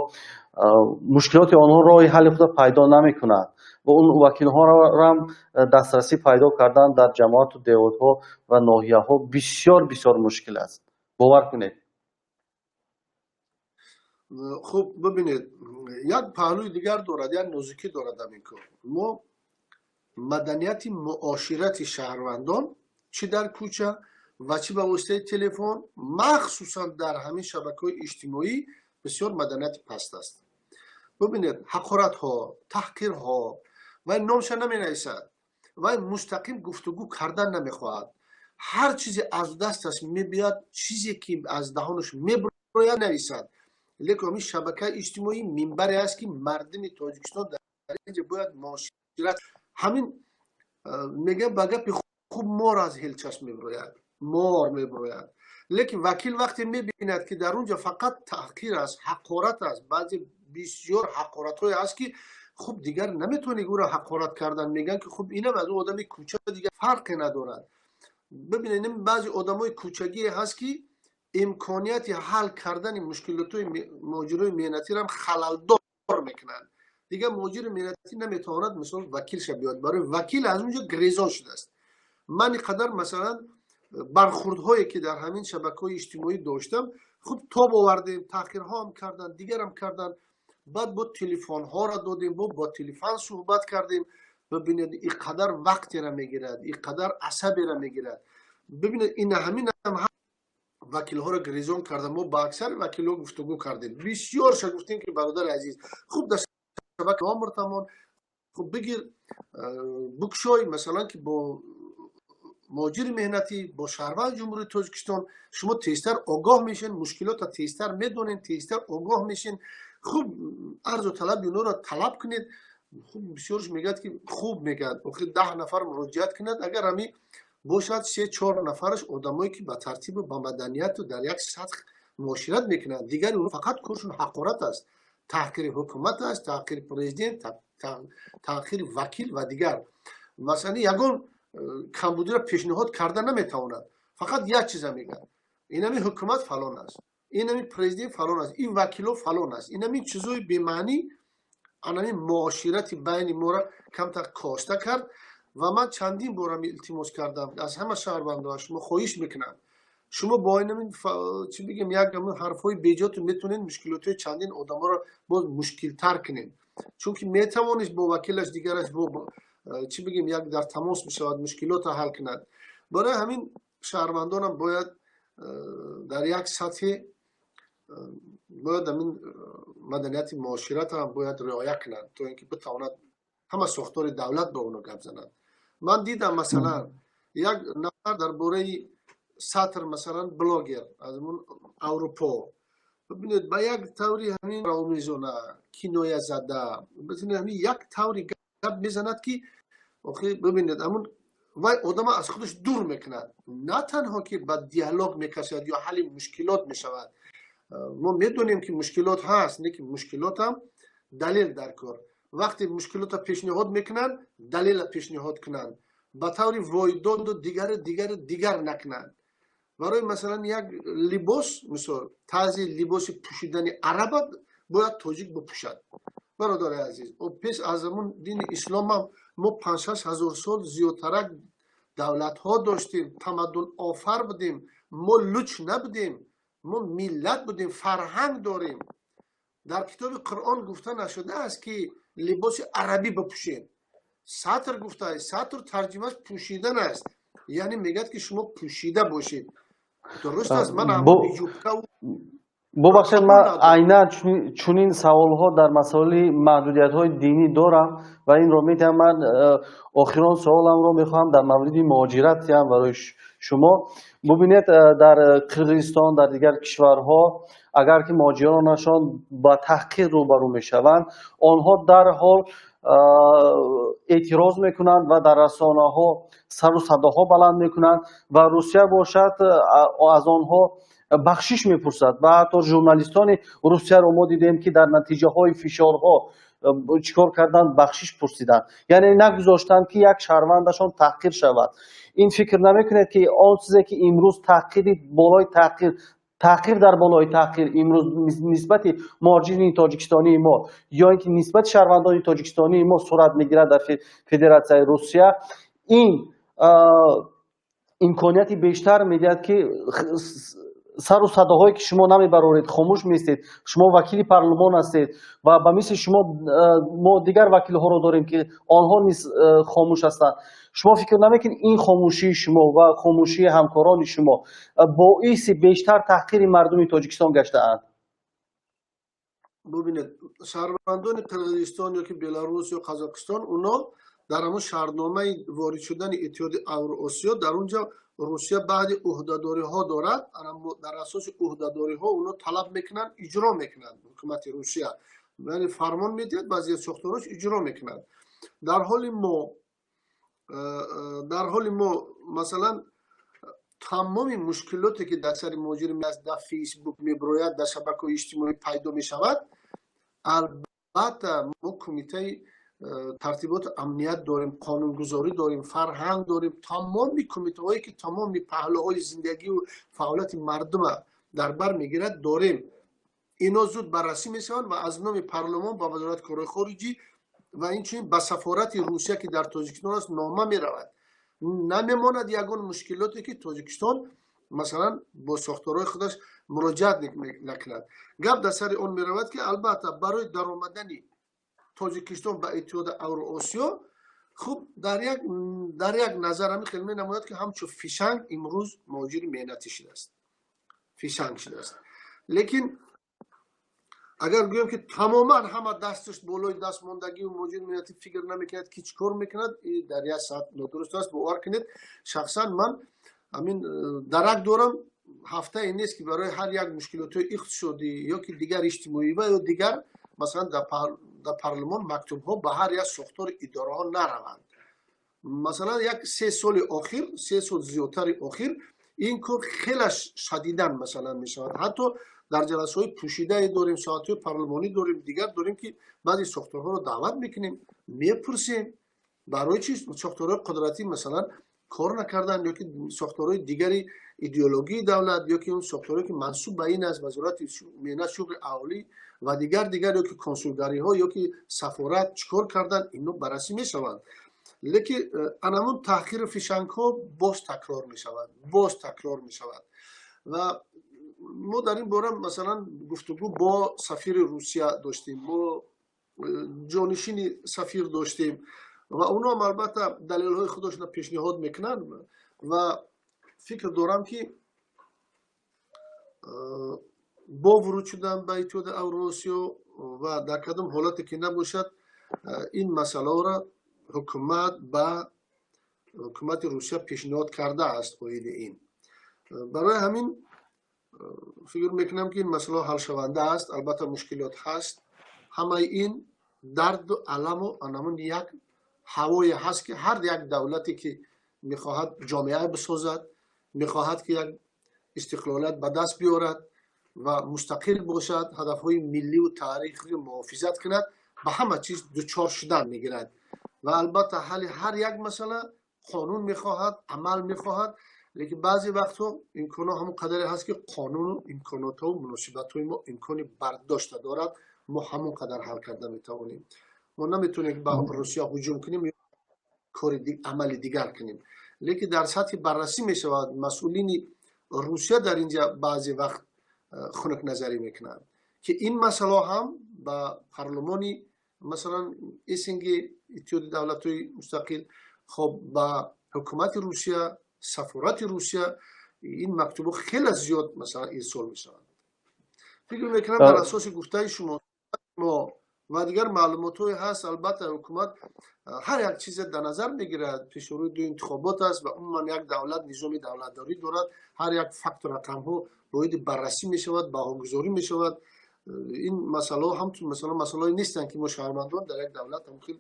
мушкилоти онҳо роҳи ҳалли худро пайдо намекунад ва он вакилҳоро дастрасӣ пайдо кардан дар ҷамоату деҳотҳо ва ноҳияҳо бисёр бисёр мушкил аст, бовар кунед. Хуб, бибинед, як паҳлӯи дигар дорад, як нозукӣ дорад ҳамин кор. Мо маданияти муоширати шаҳрвандон, чӣ дар кӯча ва чӣ ба воситаи телефон, махсусан дар ҳамин шабакаҳои иҷтимоӣ, бисёр маданияти паст аст. Бибинед, ҳақоратҳо, таҳқирҳо, вай номша наменависад, вай мустақим гуфтугӯ кардан намехоҳад. Ҳар чизе аз дасташ мебиёд, чизе ки аз даҳонаш меброяд, нависад. Лекин ҳамин шабакаи иҷтимоӣ минбаре аст, ки мардуми Тоҷикистон дар инҷа бояд муошират. Ҳамин мегӯям, ба гапи хуб, мор аз ҳелчаш меброяд, мор меброяд. Лекин вакил вақте мебинад, ки дар он ҷо фақат таҳқир аст, ҳақорат аст, баъзе бисёр ҳақоратҳое аст, ки хуб, дигар наметавонӣ ӯро ҳақорат кардан. Мегӯянд, ки хуб, инам аз он одами кӯча дигар фарқе надорад. Бибинед, баъзе одамои кӯчагие ҳаст, ки имконияти ҳал кардани мушкилотҳои муҳоҷирои меҳнатиро халалдор мекунанд. Дигар муҳоҷири меҳнатӣ наметавонад, мисол, вакилша биёд, барои вакил аз он ҷо грезон шудааст. Ман ин қадар, масалан, бархурдҳое ки дар ҳамин шабакаҳои иҷтимоӣ доштам, хуб, тоб овардем, таҳқирҳоам карданд, дигарам карданд, баъд бо телефонҳоро додем, бо телефон суҳбат кардем. Бибинед, ин қадар вақтера мегирад, ин қадар асабера мегирад. Бибинед, ин ҳаминам вакилҳоро грезон карда. Мо ба аксари вакилҳо гуфтугӯ кардем, бисёрша гуфтем, ки бародари азиз, хуб, дар шабака номертамон хуб бигир, букшой, масалан, ки бо муҳоҷири меҳнатӣ, бо шаҳрванди Ҷумҳурии Тоҷикистон шумо тезтар огоҳ мешен, мушкилотро тезтар медонед, тезтар огоҳ мешен. Хуб, арзу талаби онҳоро талаб кунед. Хуб, бисёрш мегӯяд, ки хуб, мегӯяд, охир 10 нафар муроҷиат кунад, агар ҳами бошад, се чор нафараш одамое, ки ба тартибу ба маданияту дар як сатҳ муошират мекунанд. Дигари фақат коршон ҳақорат аст, таҳқири ҳукумат аст, таҳқири президент, таҳқири вакил ва дигар. Масалан, ягон камбудиро пешниҳод карда наметавонад, фақат як чиза мегӯяд: инами ҳукумат фалон аст, инами президент фалон аст, ин вакило фалон аст. Инами чизои бемаънӣ анами муоширати байни моро камтар коста кард. Ва ман чандин борам илтимос кардам аз ҳама шаҳрвандо, аз шумо хоҳиш мекунам, шумо бо инами, чӣ бигем, як ҳарфҳои беҷоту метавонед мушкилотҳои чандин одаморо боз мушкилтар кунед, чунки метавонист бо вакилаш, дигараш, бо, чӣ бигем, як дар тамос мешавад, мушкилотро ҳал кунад. Барои ҳамин шаҳрвандонам бояд дар як сатҳе бояд ҳамин маданияти муоширатам бояд риоя кунанд, то ин ки битавонад ҳама сохтори давлат бо оно гап занад. Ман дидам, масалан, як нафар дар бораи сатр, масалан, блогер аз ҳамун Аврупо, бибинед, ба як таври ҳамин равомезона, киноя зада, ҳамин як таври гап мезанад, ки охи, бибинед, ҳамун вай одама аз худаш дур мекунад. На танҳо ки ба диалог мекашад ё ҳалли мушкилот мешавад. Мо медонем, ки мушкилот ҳаст, не ки мушкилотам далел дар кор. Вақте мушкилотро пешниҳод мекунанд, далела пешниҳод кунанд, ба таври войдоду дигару дигару дигар накунанд. Барои масалан, як либос, мисол, тарзи либоси пӯшидани араба бояд тоҷик бипӯшад. Бародари азиз, пеш аз ҳамун дини исломам мо 5-6 ҳазор сол зиёдтарак давлатҳо доштем, тамаддун офар будем. Мо луч набудем, мо миллат будем, фарҳанг дорем. Дар китоби Қуръон гуфта нашудааст, ки либоси арабӣ бипӯшед. Сатр гуфта, сатр тарҷимаш пӯшидан аст, яъне мегӯяд, ки шумо пӯшида бошед. Дуруст аст, ман Бубахшед, ман айнан чунин саволҳо дар масоили маҳдудиятҳои динӣ дорам ва инро метавам. Ман охирон саволамро мехоҳам дар мавриди муҳоҷират диҳам барои шумо. Бубинед, дар Қирғизистон, дар дигар кишварҳо агар ки муҳоҷиронашон ба таҳқир рӯбарӯ мешаванд, онҳо дарҳол эътироз мекунанд ва дар расонаҳо сару садоҳо баланд мекунанд, ва Русия бошад, аз онҳо бахшиш мепурсад. Ва ҳатто журналистони Русияро мо дидем, ки дар натиҷаҳои фишорҳо чӣ кор карданд? Бахшиш пурсиданд, яъне нагузоштанд, ки як шаҳрвандашон таҳқир шавад. Ин фикр намекунед, ки он чизе ки имрӯз таҳқири болои таҳқир, таҳқир дар болои таҳқир имрӯз нисбати муҳоҷирини тоҷикистонии мо ё ин ки нисбати шаҳрвандони тоҷикистонии мо сурат мегирад дар Федератсияи Русия, ин имконияти бештар медиҳад, ки сару садоҳое ки шумо намебароред, хомӯш меистед? Шумо вакили парлумон ҳастед ва ба мисли шумо мо дигар вакилҳоро дорем, ки онҳо низ хомӯш ҳастанд. Шумо фикр намекунед, ин хомӯшии шумо ва хомӯшии ҳамкорони шумо боиси бештар таҳқири мардуми Тоҷикистон гаштаанд? Бубинед, шаҳрвандони Қирғизистон ё ки Беларус ё Қазоқистон, оно дар ҳамон шартномаи ворид шудани Иттиҳоди Авроосиё, дар он ҷо Русия баъди ӯҳдадориҳо дорад. Дар асоси ӯҳдадориҳо оно талаб мекунанд, иҷро мекунанд. Ҳукумати Русия, яъне, фармон медиҳад, баъзеи сохторҳош иҷро мекунанд. Дар ҳоли мо, масалан, тамоми мушкилоте, ки дар сари муҳоҷир аст, дар Фейсбук мебирояд, дар шабакаҳои иҷтимоӣ пайдо мешавад. Албатта, мо кумитаи тартиботи амният дорем, қонунгузорӣ дорем, фарҳанг дорем, тамоми кумитаҳое, ки тамоми паҳлӯҳои зиндагию фаъолияти мардума дар бар мегирад, дорем. Ино зуд баррасӣ мешаванд ва аз номи парлумон ба Вазорати корҳои хориҷӣ ва инчунин ба сафорати Русия, ки дар Тоҷикистон аст, нома меравад. Намемонад ягон мушкилоте, ки Тоҷикистон, масалан, бо сохторҳои худаш муроҷиат накунад. Гап дар сари он меравад, ки албатта барои даромадани Тоҷикистон ба Иттиҳоди Авроосиё, хуб, дар як назар ҳамин хел менамояд, ки ҳамчун фишанг имрӯз муҳоҷири меҳнатӣ шудааст, фишанг шудааст. Лекин агар гӯем, ки тамоман ҳама дасташ болои даст мондагию муҳоҷири меҳнатӣ фикр намекунад, ки чӣ кор мекунад, дар як сатҳ нодуруст аст. Бовар кунед, шахсан ман ҳамин дарак дорам, ҳафтае нест, ки барои ҳар як мушкилотҳои иқтисодӣ ё ки дигар иҷтимоӣ ва ё дигар, масалан, дар парлумон мактубҳо ба ҳар як сохтори идораҳо нараванд. Масалан, як 3 соли охир, 3 сол зиёдтари охир ин кор хеле шадидан, масалан, мешавад. Ҳатто дар ҷаласаҳои пӯшидае дорем, соатҳои парлумонӣ дорем, дигар дорем, ки баъзе сохторҳоро даъват мекунем, мепурсем, барои чи сохторҳои қудратӣ, масалан, кор накарданд ё ки сохторҳои дигари идеологии давлат ё ки он сохторҳое, ки мансуб ба ин аст, Вазорати меҳнат, шуғли аҳолӣ ва дигар дигар, ё ки консулгариҳо, ё ки сафорат чӣ кор карданд, ино баррасӣ мешаванд. Лекин анамун таҳқиру фишангҳо боз такрор мешавад, боз такрор мешавад. Ва мо дар ин бора, масалан, гуфтугӯ бо сафири Русия доштем, мо ҷонишини сафир доштем ва онҳоам албатта далелҳои худашонро пешниҳод мекунанд. Ва фикр дорам, ки бо вуруд шудан ба Иттиҳоди Авроосиё ва дар кадом ҳолате ки набошад, ин масъаларо ҳукумат ба ҳукумати Русия пешниҳод кардааст оиди ин. Барои ҳамин фикр мекунам, ки ин масъала ҳалшаванда аст. Албатта, мушкилот ҳаст. Ҳамаи ин дарду аламу анамун як ҳавое ҳаст, ки ҳар як давлате, ки мехоҳад ҷомеа бисозад, мехоҳад, ки як истиқлолият ба даст биёрад ва мустақил бошад, ҳадафҳои милливу таърихиро муҳофизат кунад, ба ҳама чиз дучор шудан мегирад. Ва албатта, ҳалли ҳар як масъала қонун мехоҳад, амал мехоҳад, лекин баъзе вақтҳо имконот ҳамон қадаре ҳаст, ки қонуну имконотҳо, муносибатҳои мо имкони бардошта дорад, мо ҳамон қадар ҳал карда метавонем. Мо наметавонем ба Русия ҳуҷум кунем ё кори амали дигар кунем, лекин дар сатҳи баррасӣ мешавад. Масъулини Русия дар инҷа баъзе вақт хунукназарӣ мекунанд, ки ин масъала ҳам ба парлумони, масалан, СНГ, Иттиҳоди давлатҳои мустақил, хоб, ба ҳукумати Русия, сафорати Русия ин мактубҳо хеле зиёд, масалан, ирсол мешаванд. Фикр мекунам, дар асоси гуфтаи шумо мо ва дигар маълумотҳое ҳаст, албатта, ҳукумат ҳар як чизе дар назар мегирад. Пешрӯи ду интихобот аст ва умуман як давлат низоми давлатдорӣ дорад. Ҳар як факту рақамҳо боиди баррасӣ мешавад, баҳогузорӣ мешавад. Ин масъалаҳо ҳамчун масалан масъалаҳое нестанд, ки мо шаҳрвандон дар як давлат ҳам хел,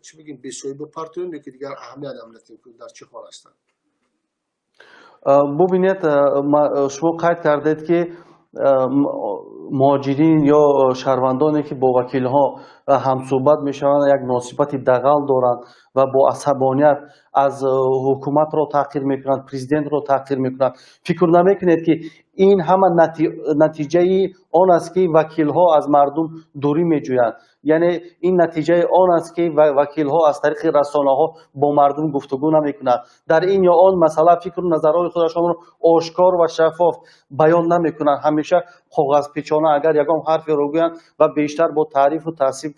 чӣ бигем, бесоҳибу партоем ё ки дигар аҳамият ҳам надиҳем, ки дар чӣ ҳол ҳастанд. Бубинед, шумо қайд кардед, ки муҳоҷирин ё шаҳрвандоне, ки бо вакилҳо ҳамсӯҳбат мешаванд, як муносибати дағал доранд ва бо асабоният аз ҳукуматро таҳқир мекунанд, президентро таҳқир мекунанд. Фикр намекунед, ки ин ҳама натиҷаи он аст, ки вакилҳо аз мардум дурӣ меҷӯянд? Яъне ин натиҷаи он аст, ки вакилҳо аз тариқи расонаҳо бо мардум гуфтугӯ намекунанд, дар ин ё он масъала фикру назарҳои худашонро ошкор ва шаффоф баён намекунанд. Ҳамеша коғазпечона агар ягон ҳарферо гӯянд ва бештар бо таърифу таҳсин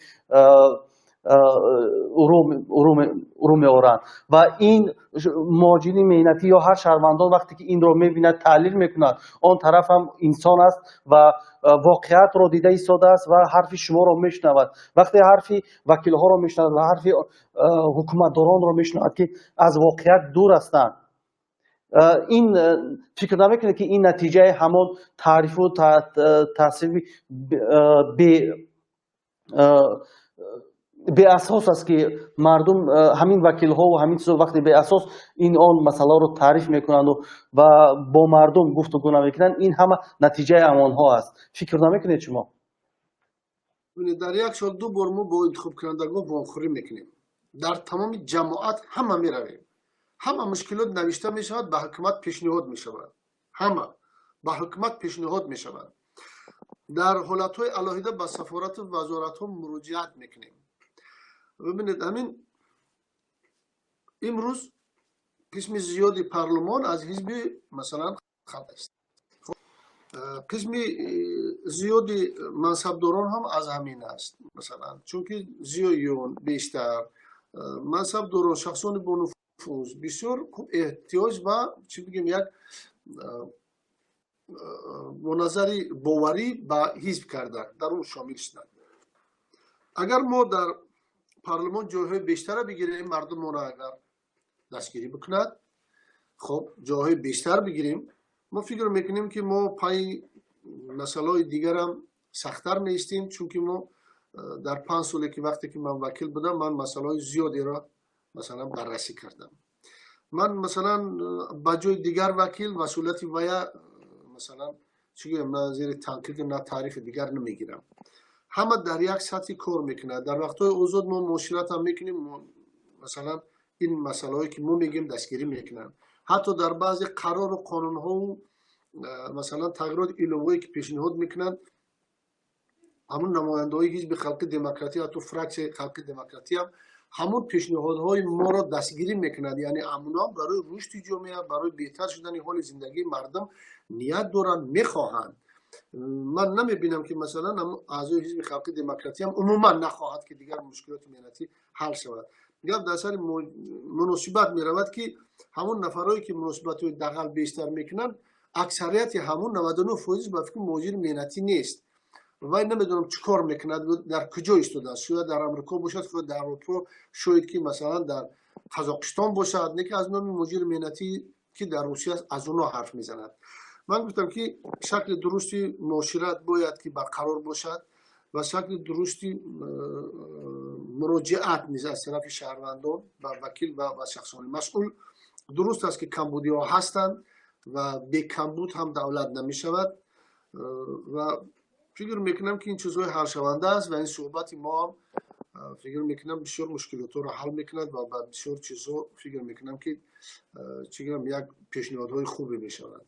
рӯ меоранд. Ва ин муҳоҷири меҳнатӣ ё ҳар шаҳрвандон вақте ки инро мебинад, таҳлил мекунад, он тараф ҳам инсон аст ва воқеиятро дида истодааст ва ҳарфи шуморо мешунавад. Вақте ҳарфи вакилҳоро мешунавад ва ҳарфи ҳукуматдоронро мешунавад, ки аз воқеият дур ҳастанд, ин фикр намекунед, ки ин натиҷаи ҳамон таърифу таҳсини беасос аст, ки мардум, ҳамин вакилҳо ва ҳамин чизо вақте беасос ин он масъаларо таъриф мекунанду ва бо мардум гуфтугӯ намекунанд, ин ҳама натиҷаи ҳамонҳо аст? Фикр намекунед шумо? Дар як сол ду бор мо бо интихобкунандагон вомхӯрӣ мекунем. Дар тамоми ҷамоат ҳама меравем. Ҳама мушкилот навишта мешавад, ба ҳукумат пешниҳод мешавад. Ҳама ба ҳукумат пешниҳод мешавад. Дар ҳолатҳои алоҳида ба сафорату вазоратҳо муроҷиат мекунем. Бибинед, ҳамин имрӯз қисми зиёди парлумон аз ҳизби, масалан, Халқ аст, қисми зиёди мансабдорон ҳам аз ҳамин аст, масалан, чунки зиёиён бештар, мансабдорон, шахсони бонуфуз бисёр хуб эҳтиёҷ ба, чӣ бигем, як бо назари боварӣ ба ҳизб кардан, дар он шомил шуданд. Агар мо дар парлумон ҷойҳои бештара бигирем, мардум моро агар дастгирӣ бикунад, хоб, ҷойҳои бештар бигирем, мо фикр мекунем, ки мо пайи масъалаҳои дигарам сахттар меистем, чунки мо дар 5 соле, ки вақте ки ман вакил будам, ман масъалаҳои зиёдеро, масалан, баррасӣ кардам. Ман, масалан, ба ҷои дигар вакил масъулияти вая, масалан, чӣ гӯям, на зери танқиду на таърифи дигар намегирам. Ҳама дар як сатҳи кор мекунад. Дар вақтҳои озод мо муоширатам мекунем. Масалан, ин масъалаҳое, ки мо мегӯем, дастгирӣ мекунанд. Ҳатто дар баъзе қарору қонунҳову, масалан, тағйироти иловое, ки пешниҳод мекунанд, ҳамун намояндаҳои ҳизби Халқи Демократӣ, ҳатто фраксияи Халқи Демократиам ҳамун пешниҳодҳои моро дастгирӣ мекунад. Яъне амуноам барои рушди ҷомеа, барои беҳтар шудани ҳоли зиндагии мардум ният доранд, мехоҳанд. Ман намебинам, ки, масалан, аъзои ҳизби Халқи Демократиам умуман нахоҳад, ки дигар мушкилоти меҳнатӣ ҳал шавад. Гап дар сари муносибат меравад, ки ҳамун нафарое, ки муносибатҳои дағал бештар мекунанд, аксарияти ҳамун 99% ба фикри муҳоҷири меҳнатӣ нест. Вай намедонам, чӣ кор мекунад, дар куҷо истодааст. Шояд дар Амрико бошад, шояд дар Аврупо, шояд ки, масалан, дар Қазоқистон бошад, не ки аз номи муҳоҷири меҳнатӣ Ки дар Русия аст, аз онҳо ҳарф мезанад. Ман гуфтам, ки шакли дурусти муошират бояд ки барқарор бошад ва шакли дурусти муроҷиат низ аз тарафи шаҳрвандон ба вакил ва ба шахсони масъул. Дуруст аст, ки камбудиҳо ҳастанд ва бекамбуд ҳам давлат намешавад ва фикр мекунам, ки ин чизҳои ҳалшаванда аст ва ин суҳбати мо ҳам, фикр мекунам, бисёр мушкилотҳоро ҳал мекунад ва ба бисёр чизҳо, фикр мекунам, ки чӣ гӯям, як пешниҳодҳои хубе мешавад.